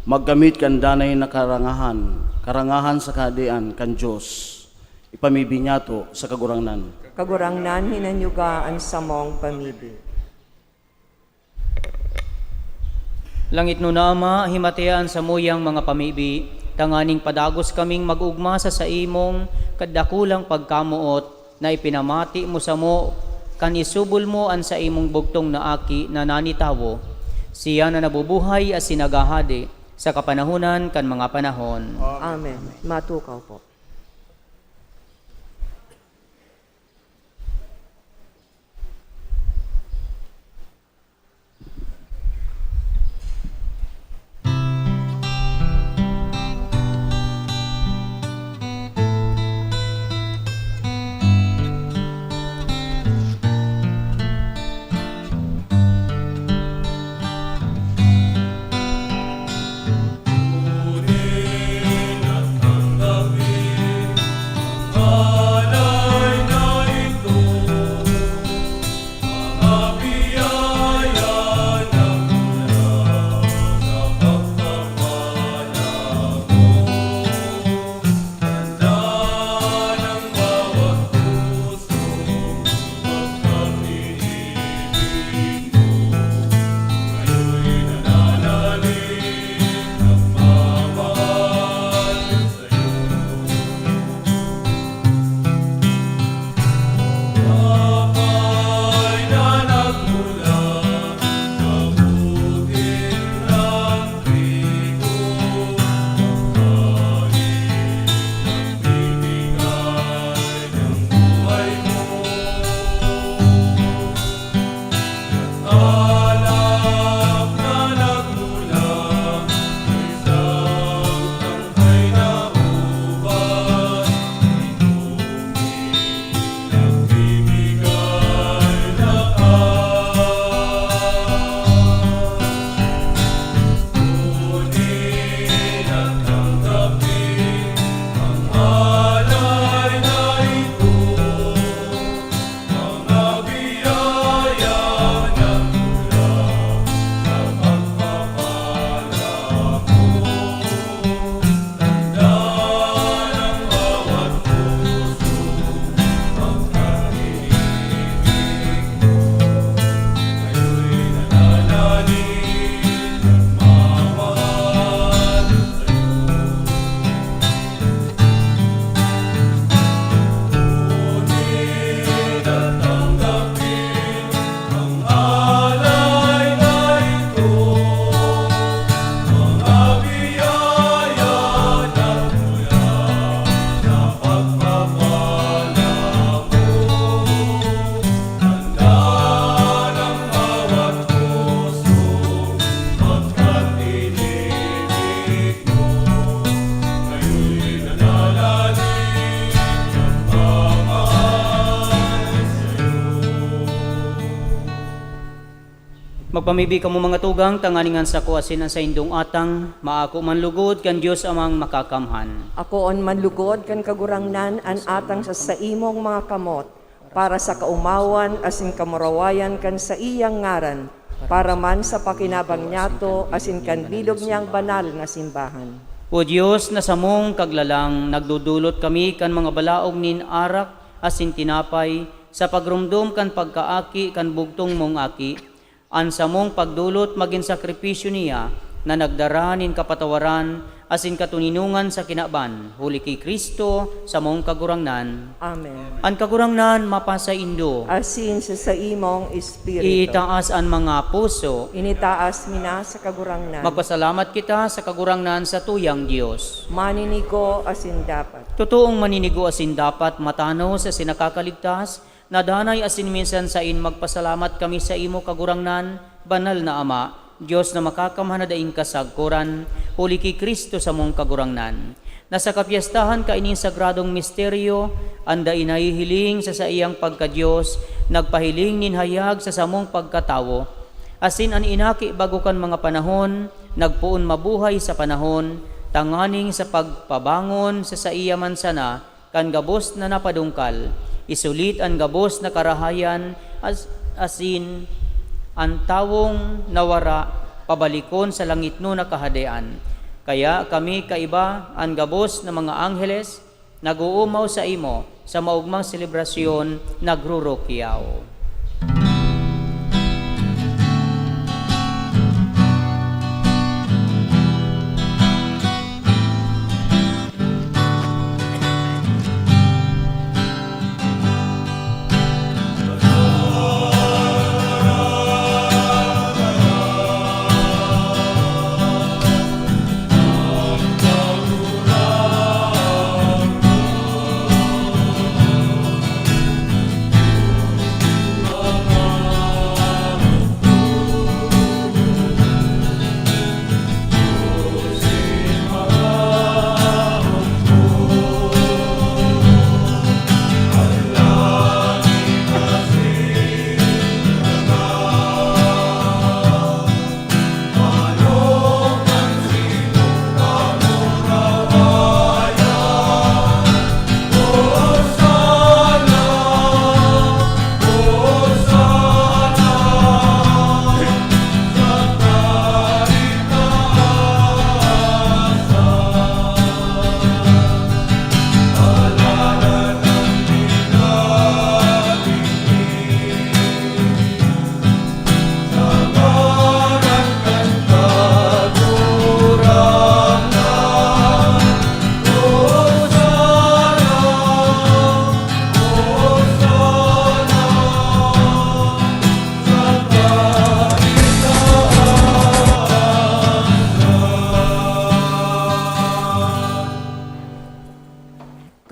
magkamit kan danay na karangahan, karangahan sa Kahadean kan Dios, ipamibi niyato sa Kagurangnan. Kagurangnan, hinanyuga an samong pamibi. Langitnon na Ama, himatea an samuyang mga pamibi, tanganing padagos kaming mag-ogma sa saimong kadakulang pagkamoot na ipinamati mo samo kan isubol mo an saimong bugtong na Aki na nanitawo, siya na nabubuhay asin naghahade sa kapanahonan kan mga panahon. Amen. Matukaw po. Pamibi kamo, mga tugang, tanganing an sako asin an saindong atang maako man lugod kan Dios Amang Makakamhan. Akoon man lugod kan Kagurangnan an atang sa saimong mga kamot, para sa kaomawan asin kamurawayan kan saiyang ngaran, para man sa pakinabang niyato asin kan bilog niyang banal na simbahan. O Dios, na samong Kaglalang, nagdodolot kami kan mga balaog nin arak asin tinapay sa pagromdom kan pagkaaki kan bugtong mong Aki. An samong pagdolot magin sakripisyo niya na nagdara nin kapatawaran asin katoninongan sa kinaban, huli ki Cristo, samong Kagurangnan. Amen. An Kagurangnan mapasaindo. Asin sa saimong espiritu. Iitaas an mga puso. Initaas mi na sa Kagurangnan. Magpasalamat kita sa Kagurangnan, sa tuyang Dios. Maninigo asin dapat. Totoong maninigo asin dapat, matanos asin nakakaligtas, na danay asin minsan sain magpasalamat kami saimo, Kagurangnan, Banal na Ama, Dios na makakamhan na daing kasagkoran, huli ki Cristo samong Kagurangnan. Na sa kapyestahan kaining sagradong misteryo, an dai nahihiling sa saiyang pagka-Dios, nagpahiling nin hayag sa samong pagkatawo. Asin an Inaki bago kan mga panahon, nagpoon mabuhay sa panahon, tanganing sa pagpabangon sa saiya man sana, kan gabos na napadungkal, isulit an gabos na karahayan as-, asin an tawong nawara pabalikon sa langitnon na Kahadean. Kaya kami kaiba an gabos na mga angheles, nag-oomaw saimo sa maogmang selebrasyon, nagrurukyaw.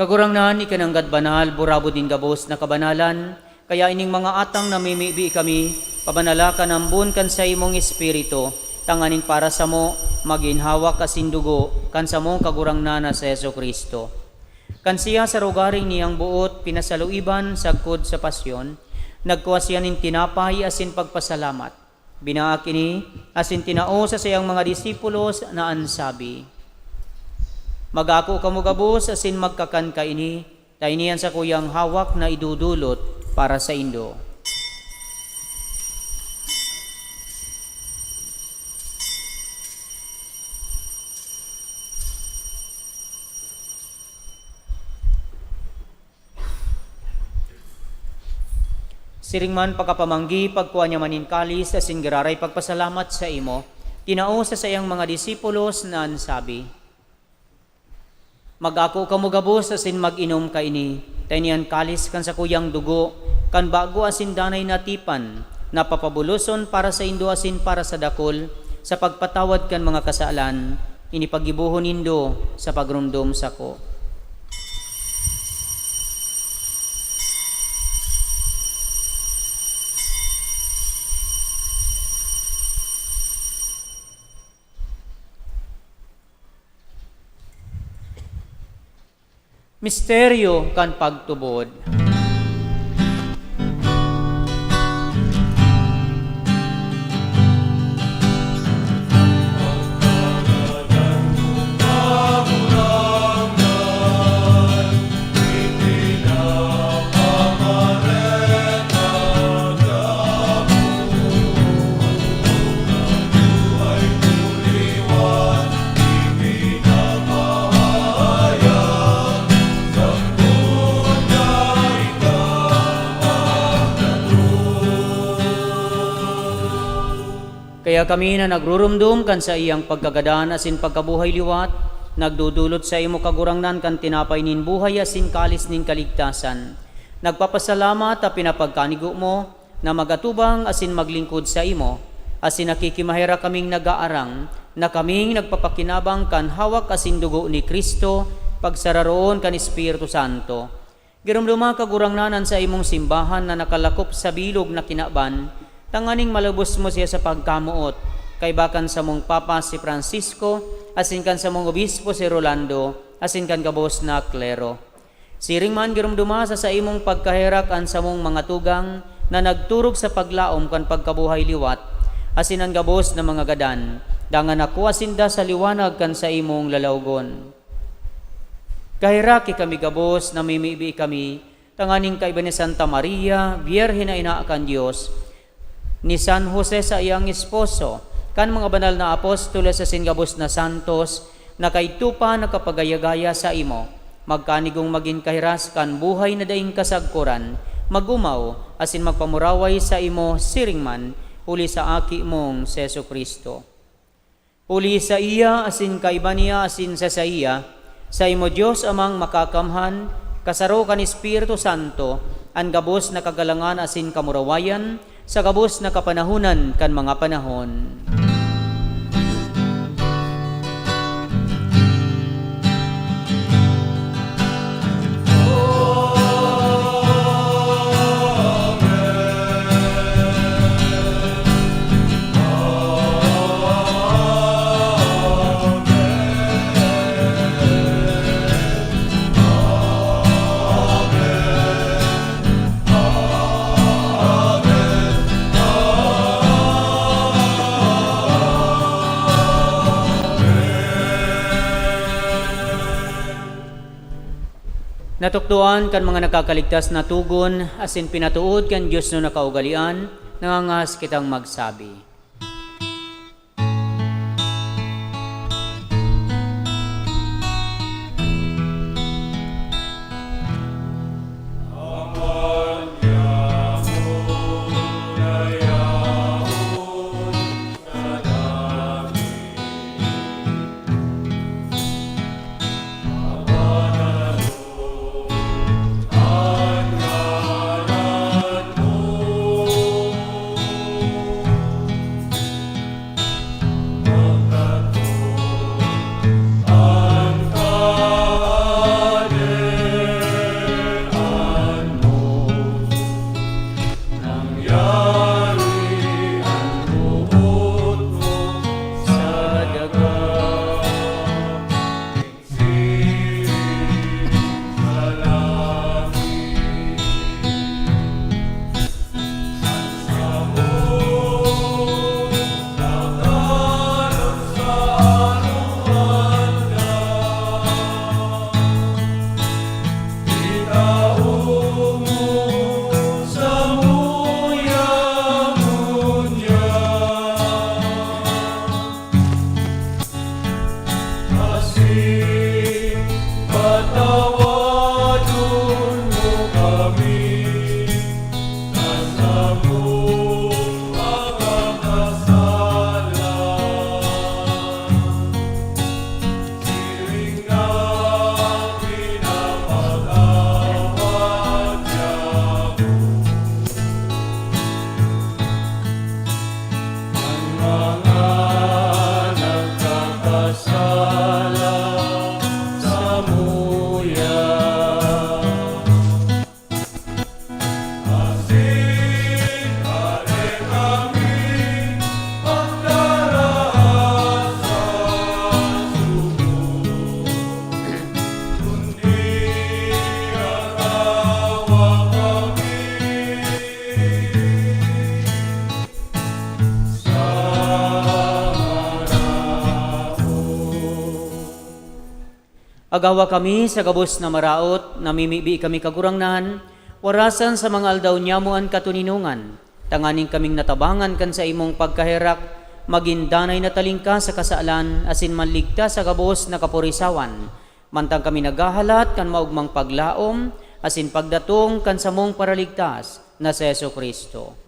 Kagurangnan, ika nanggad banal, burabod nin gabos na kabanalan, kaya ining mga atang namimibi kami, pabanala kan ambon kan saimong Espiritu, tanganing para samo, magin hawak asin dugo kan samong Kagurangnan na si Jesu-Cristo. Kan siya sa rogaring niyang boot pinasaluiban sagkod sa pasyon, nagkua siya nin tinapay asin pagpasalamat. Binaak ini asin tinao sa saiyang mga disipulos na an sabi, "Mag-ako kamo gabos asin magkakan kaini, ta ini an sakuyang hawak na idodolot para saindo." Siring man, pakapamanggi, pagkua niya man nin kalis asin giraray pagpasalamat saimo, tinao sa saiyang mga disipulos na an sabi, "Mag-ako kamo gabos asin mag-inom kaini, ta ini an kalis kan sakuyang dugo, kan bago asin danay na tipan, na papabuloson para saindo asin para sa dakul, sa pagpatawad kan mga kasalan. Ini paggibohon nindo sa pagromdom sako." Misteryo kan pagtubod. Kami na nagrurumdom kan saiyang pagkagadan asin pagkabuhay liwat, nagdodolot saimo, Kagurangnan, kan tinapay nin buhay asin kalis nin kaligtasan. Nagpapasalamat ta pinapagkanigo mo na mag-atubang asin maglingkod saimo, asin nakikimaherak kaming nag-aarang na kaming nagpapakinabang kan hawak asin dugo ni Cristo, pagsararoon kan Espiritu Santo. Giromdoma, Kagurangnan, an saimong simbahan na nakalakop sa bilog na kinaban, tanganing malubos mo siya sa pagkamoot, kaiba kan samong Papa si Francisco, asin kan samong Obispo si Rolando, asin kan gabos na klero. Siring man, giromdoma sa saimong pagkaherak an samong mga tugang na nagturog sa paglaom kan pagkabuhay liwat, asin an gabos na mga gadan, dangan nakua sinda sa liwanag kan saimong lalawgon. Kaheraki kami gabos, namimibi kami tanganing kaiba ni Santa Maria, Birhen na ina kan Dios, ni San Jose saiyang esposo, kan mga banal na apostoles asin gabos na santos na kaidto pa nakapagaya-gaya saimo, magkanigong magin kahiras kan buhay na daing kasagkoran, mag-omaw asin magpamuraway saimo siring man, huli sa Aki mong si Jesu-Cristo. Huli saiya, asin kaiba niya, asin sa saiya, saimo Dios Amang Makakamhan, kasaro kan Espiritu Santo, an gabos na kagalangan asin kamurawayan, sa gabos na kapanahonan kan mga panahon. Natukdoan kan mga nakakaligtas na togon asin pinatood kan Dios na nakaugalean, nangangahas kitang magsabi. Asin patawadon mo kami na samong makakasala, siring na pinapatawad niya an mga nagkakasala samuya. Asin dai kami pagdaraha sa sugo, kundi agawa kami Agawa kami sa gabos na maraot, namimibi kami, Kagurangnan, warasan sa mga aldaw niyamo an katoninongan, tanganing kaming natabangan kan saimong pagkaherak, magin danay na talingka sa kasalan, asin manligtas sa gabos na kapurisawan, mantang kami naghahalat kan maogmang paglaom asin pagdatong kan samong Paraligtas na si Jesu-Cristo.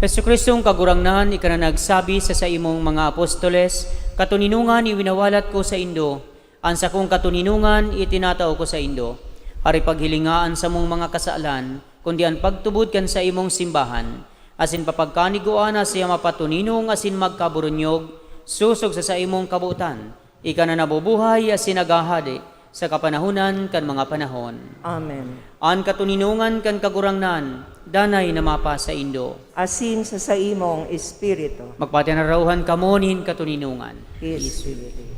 Jesu-Cristong Kagurangnan, ika na nagsabi sa saimong mga apostoles, "Katoninongan iwinawalat ko saindo, an sakong katoninongan itinatao ko saindo." Ari, paghilinga an samong mga kasalan, kundi an pagtubod kan saimong simbahan, asin papagkanigua na siya mapatoninong asin magkaburunyog, sosog sa saimong kabotan, ika na nabubuhay asin naghahade sa kapanahonan kan mga panahon. Amen. An katoninongan kan Kagurangnan, danay na mapasaindo. Asin sa saimong espiritu. Magpatinarauhan kamo nin katoninongan. Espiritu.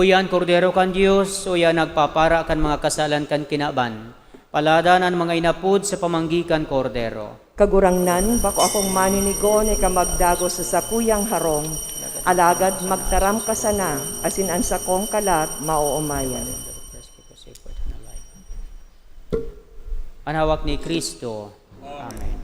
Uya an Kordero kan Dios, uya an nagpapara kan mga kasalan kan kinaban. Paladan an mga inapod sa pamanggi kan Kordero. Kagurangnan, bako akong maninigo na ika magdagos sa sakuyang harong, alagad magtaram ka sana, asin an sakong kalag maoomayan. An hawak ni Cristo. Amen.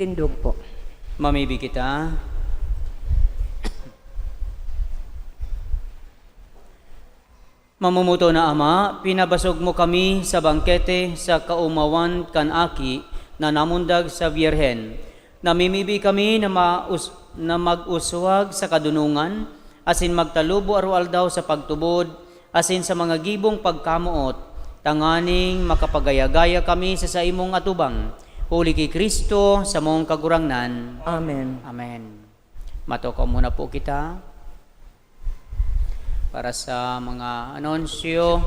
Tindog po. Mamibi kita. Mamumuto na Ama, pinabasog mo kami sa bangkete sa kaomawan kan Aki na namundag sa Birhen. Namimibi kami na maus-, na mag-uswag sa kadunongan, asin magtalubo aroaldaw sa pagtubod, asin sa mga gibong pagkamoot, tanganing makapagaya-gaya kami sa saimong atubang, huli ki Cristo, samong Kagurangnan. Amen. Amen. Matukaw muna po kita para sa mga anunsyo.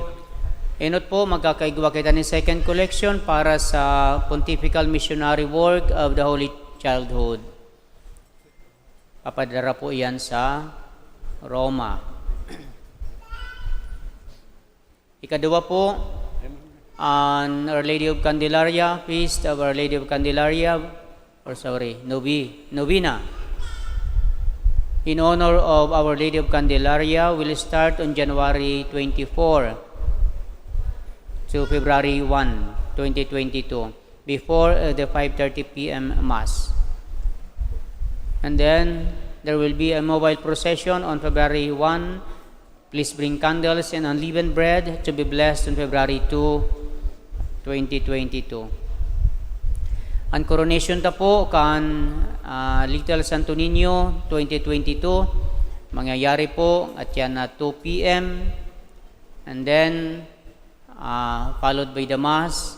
Inot po, magkakaigwa kita ni second collection para sa Pontifical Missionary Work of the Holy Childhood. Papadara po iyan sa Roma. Ikaduwa po, an Our Lady of Candelaria, Feast of Our Lady of Candelaria, or sorry, novi-, novena in honor of Our Lady of Candelaria will start on January twenty-four to February one, twenty twenty-two, before, uh, the five thirty p m Mass. And then, there will be a mobile procession on February one. Please bring candles and unleavened bread to be blessed on February two, twenty twenty-two. An coronation ta po kan, ah, Little Santo Niño twenty twenty-two, mangyayari po at yan na two p m. And then, ah, followed by the Mass.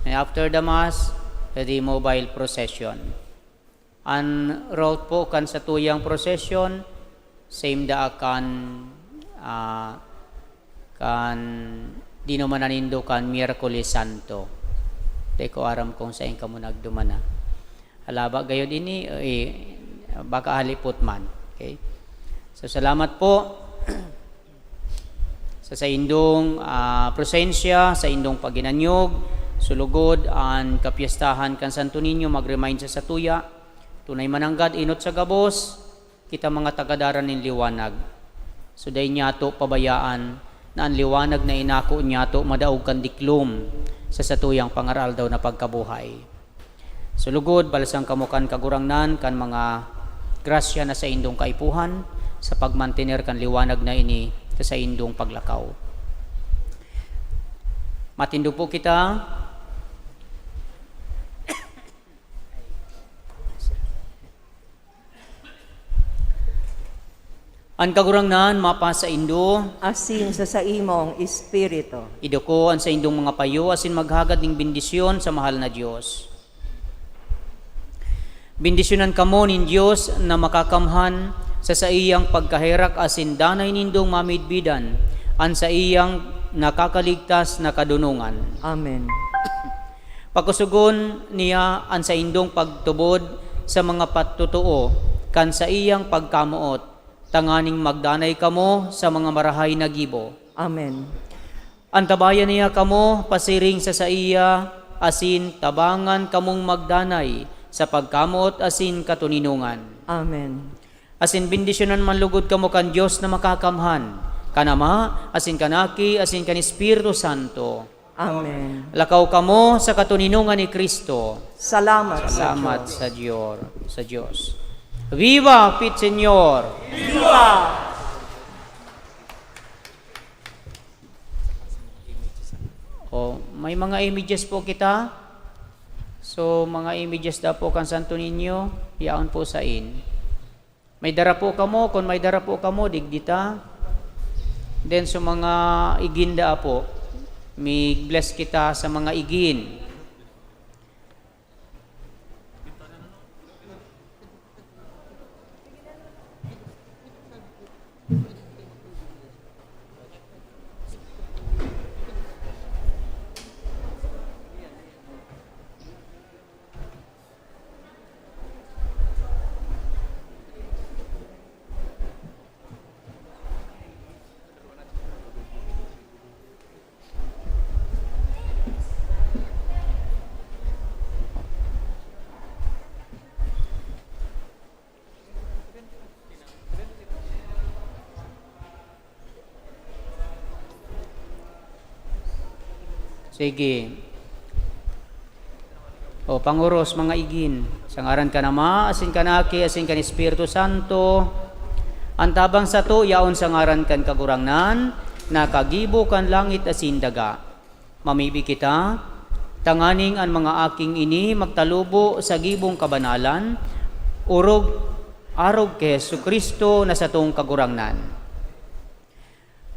And after the Mass, the mobile procession. An route po kan satuyang procession, same daa kan, ah, kan dinumanan nindo kan Miyerkules Santo. Di ko aram kung saen kamo nagdumana. Halaba gayod ini, eh, baka halipot man. Okay? So, salamat po sa saindong, ah, presensya, saindong paghinanyog. Sulugod an kapyestahan kan Santo Niño mag-remind sa satuya. Tunay mananggad, inot sa gabos, kita mga tagadaran nin liwanag. So, dai nyato pabayaan na an liwanag na inako nyato madaog kan diklom sa satuyang pangaraaldaw na pagkabuhay. Sulugod, balsan kamo kan Kagurangnan kan mga grasya na saindong kaipuhan sa pagmantener kan liwanag na ini sa saindong paglakaw. Matindog po kita. An Kagurangnan mapasaindo. Asin sa saimong espiritu. Iduko an saindong mga payo asin maghagad nin bendisyon sa mahal na Dios. Bendisyonan kamo nin Dios na Makakamhan sa saiyang pagkaherak asin danay nindong mamidbidan an saiyang nakakaligtas na kadonongan. Amen. Pakosogon niya an saindong pagtubod sa mga patotoo kan saiyang pagkamoot, tanganing magdanay kamo sa mga marahay na gibo. Amen. Antabayan niya kamo pasiring sa saiya, asin tabangan kamong magdanay sa pagkamoot asin katoninongan. Amen. Asin bendisyonan man lugod kamo kan Dios na Makakamhan, kan Ama, asin kan Aki, asin kan Espiritu Santo. Amen. Lakaw kamo sa katoninongan ni Cristo. Salamat sa Salamat Diyos. sa Diyor, sa Dios. Viva Pit Señor! Viva! Oh, may mga images po kita. So, mga images daw po kan Santo Niño, yaon po sa in. May dara po kamo, kung may dara po kamo, digdi ta. Then, sa mga igin daa po, mig-bless kita sa mga igin. Sige. O, panguros, mga igin. Sa ngaran kan Ama, asin kan Aki, asin kan Espiritu Santo. An tabang sato yaon sa ngaran kan Kagurangnan, na kagibo kan langit asin daga. Mamibi kita, tanganing an mga aking ini magtalubo sa gibong kabanalan, orog, arog ki Jesu-Cristo na satong Kagurangnan.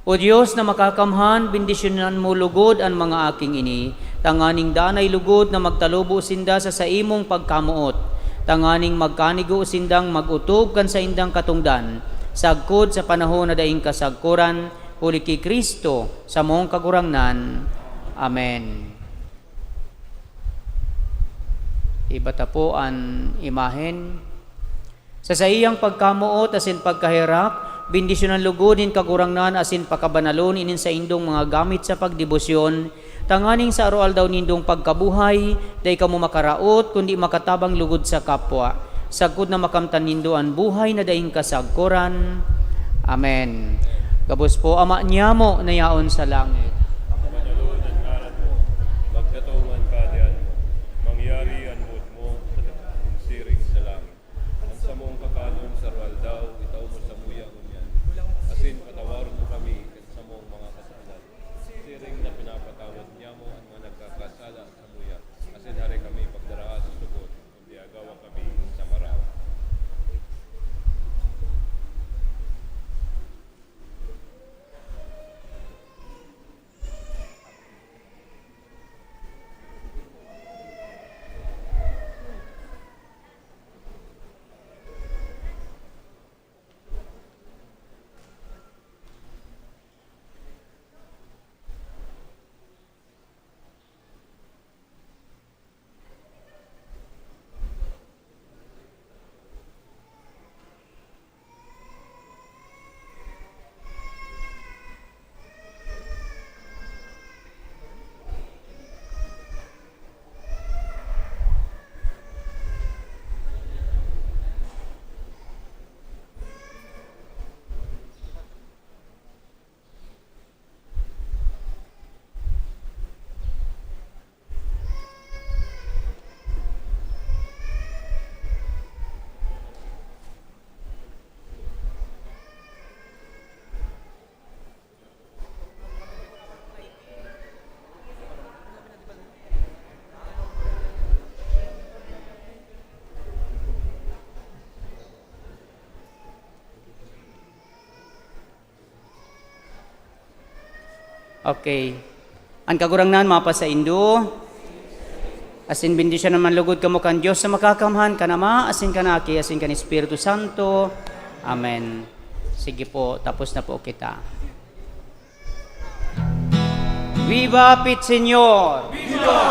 O Dios na makakamhan, bendisyonan mo lugod an mga aking ini, tanganing danay lugod na magtalubo sinda sa saimong pagkamoot, tanganing magkanigo sindang mag-otob kan saindang katongdan, sagkod sa panahon na daing kasagkoran, huli ki Cristo, samong Kagurangnan. Amen. Iba ta po an imahen. Sa saiyang pagkamoot asin pagkaherak, bendisyonan lugod nin Kagurangnan asin pakabanalon inin saindong mga gamit sa pagdebosyon, tanganing sa aroaldaw nindong pagkabuhay, dai kamo makaraot, kundi makatabang lugod sa kapwa, sagkod na makamtan nindo an buhay na daing kasagkoran. Amen. Gabos po, Ama niyamo na yaon sa langit. Magkatong an Kahadean mo. Mangyari an boot mo sa daga nin siring sa langit. An samong kakanon sa aroaldaw, itao mo samuya ngunyan. Asin patawaron mo kami kan samong mga kasalan. Siring na pinapatawad niyamo an mga nagkakasala samuya. Asin hare kami pagdaraha sa sugot, kundi agawa kami sa maraot. Okay. An Kagurangnan mapasaindo. Asin bendisyonan man lugod kamo kan Dios na Makakamhan, kan Ama, asin kan Aki, asin kan Espiritu Santo. Amen. Sige po, tapos na po kita. Viva Pit Señor! Viva!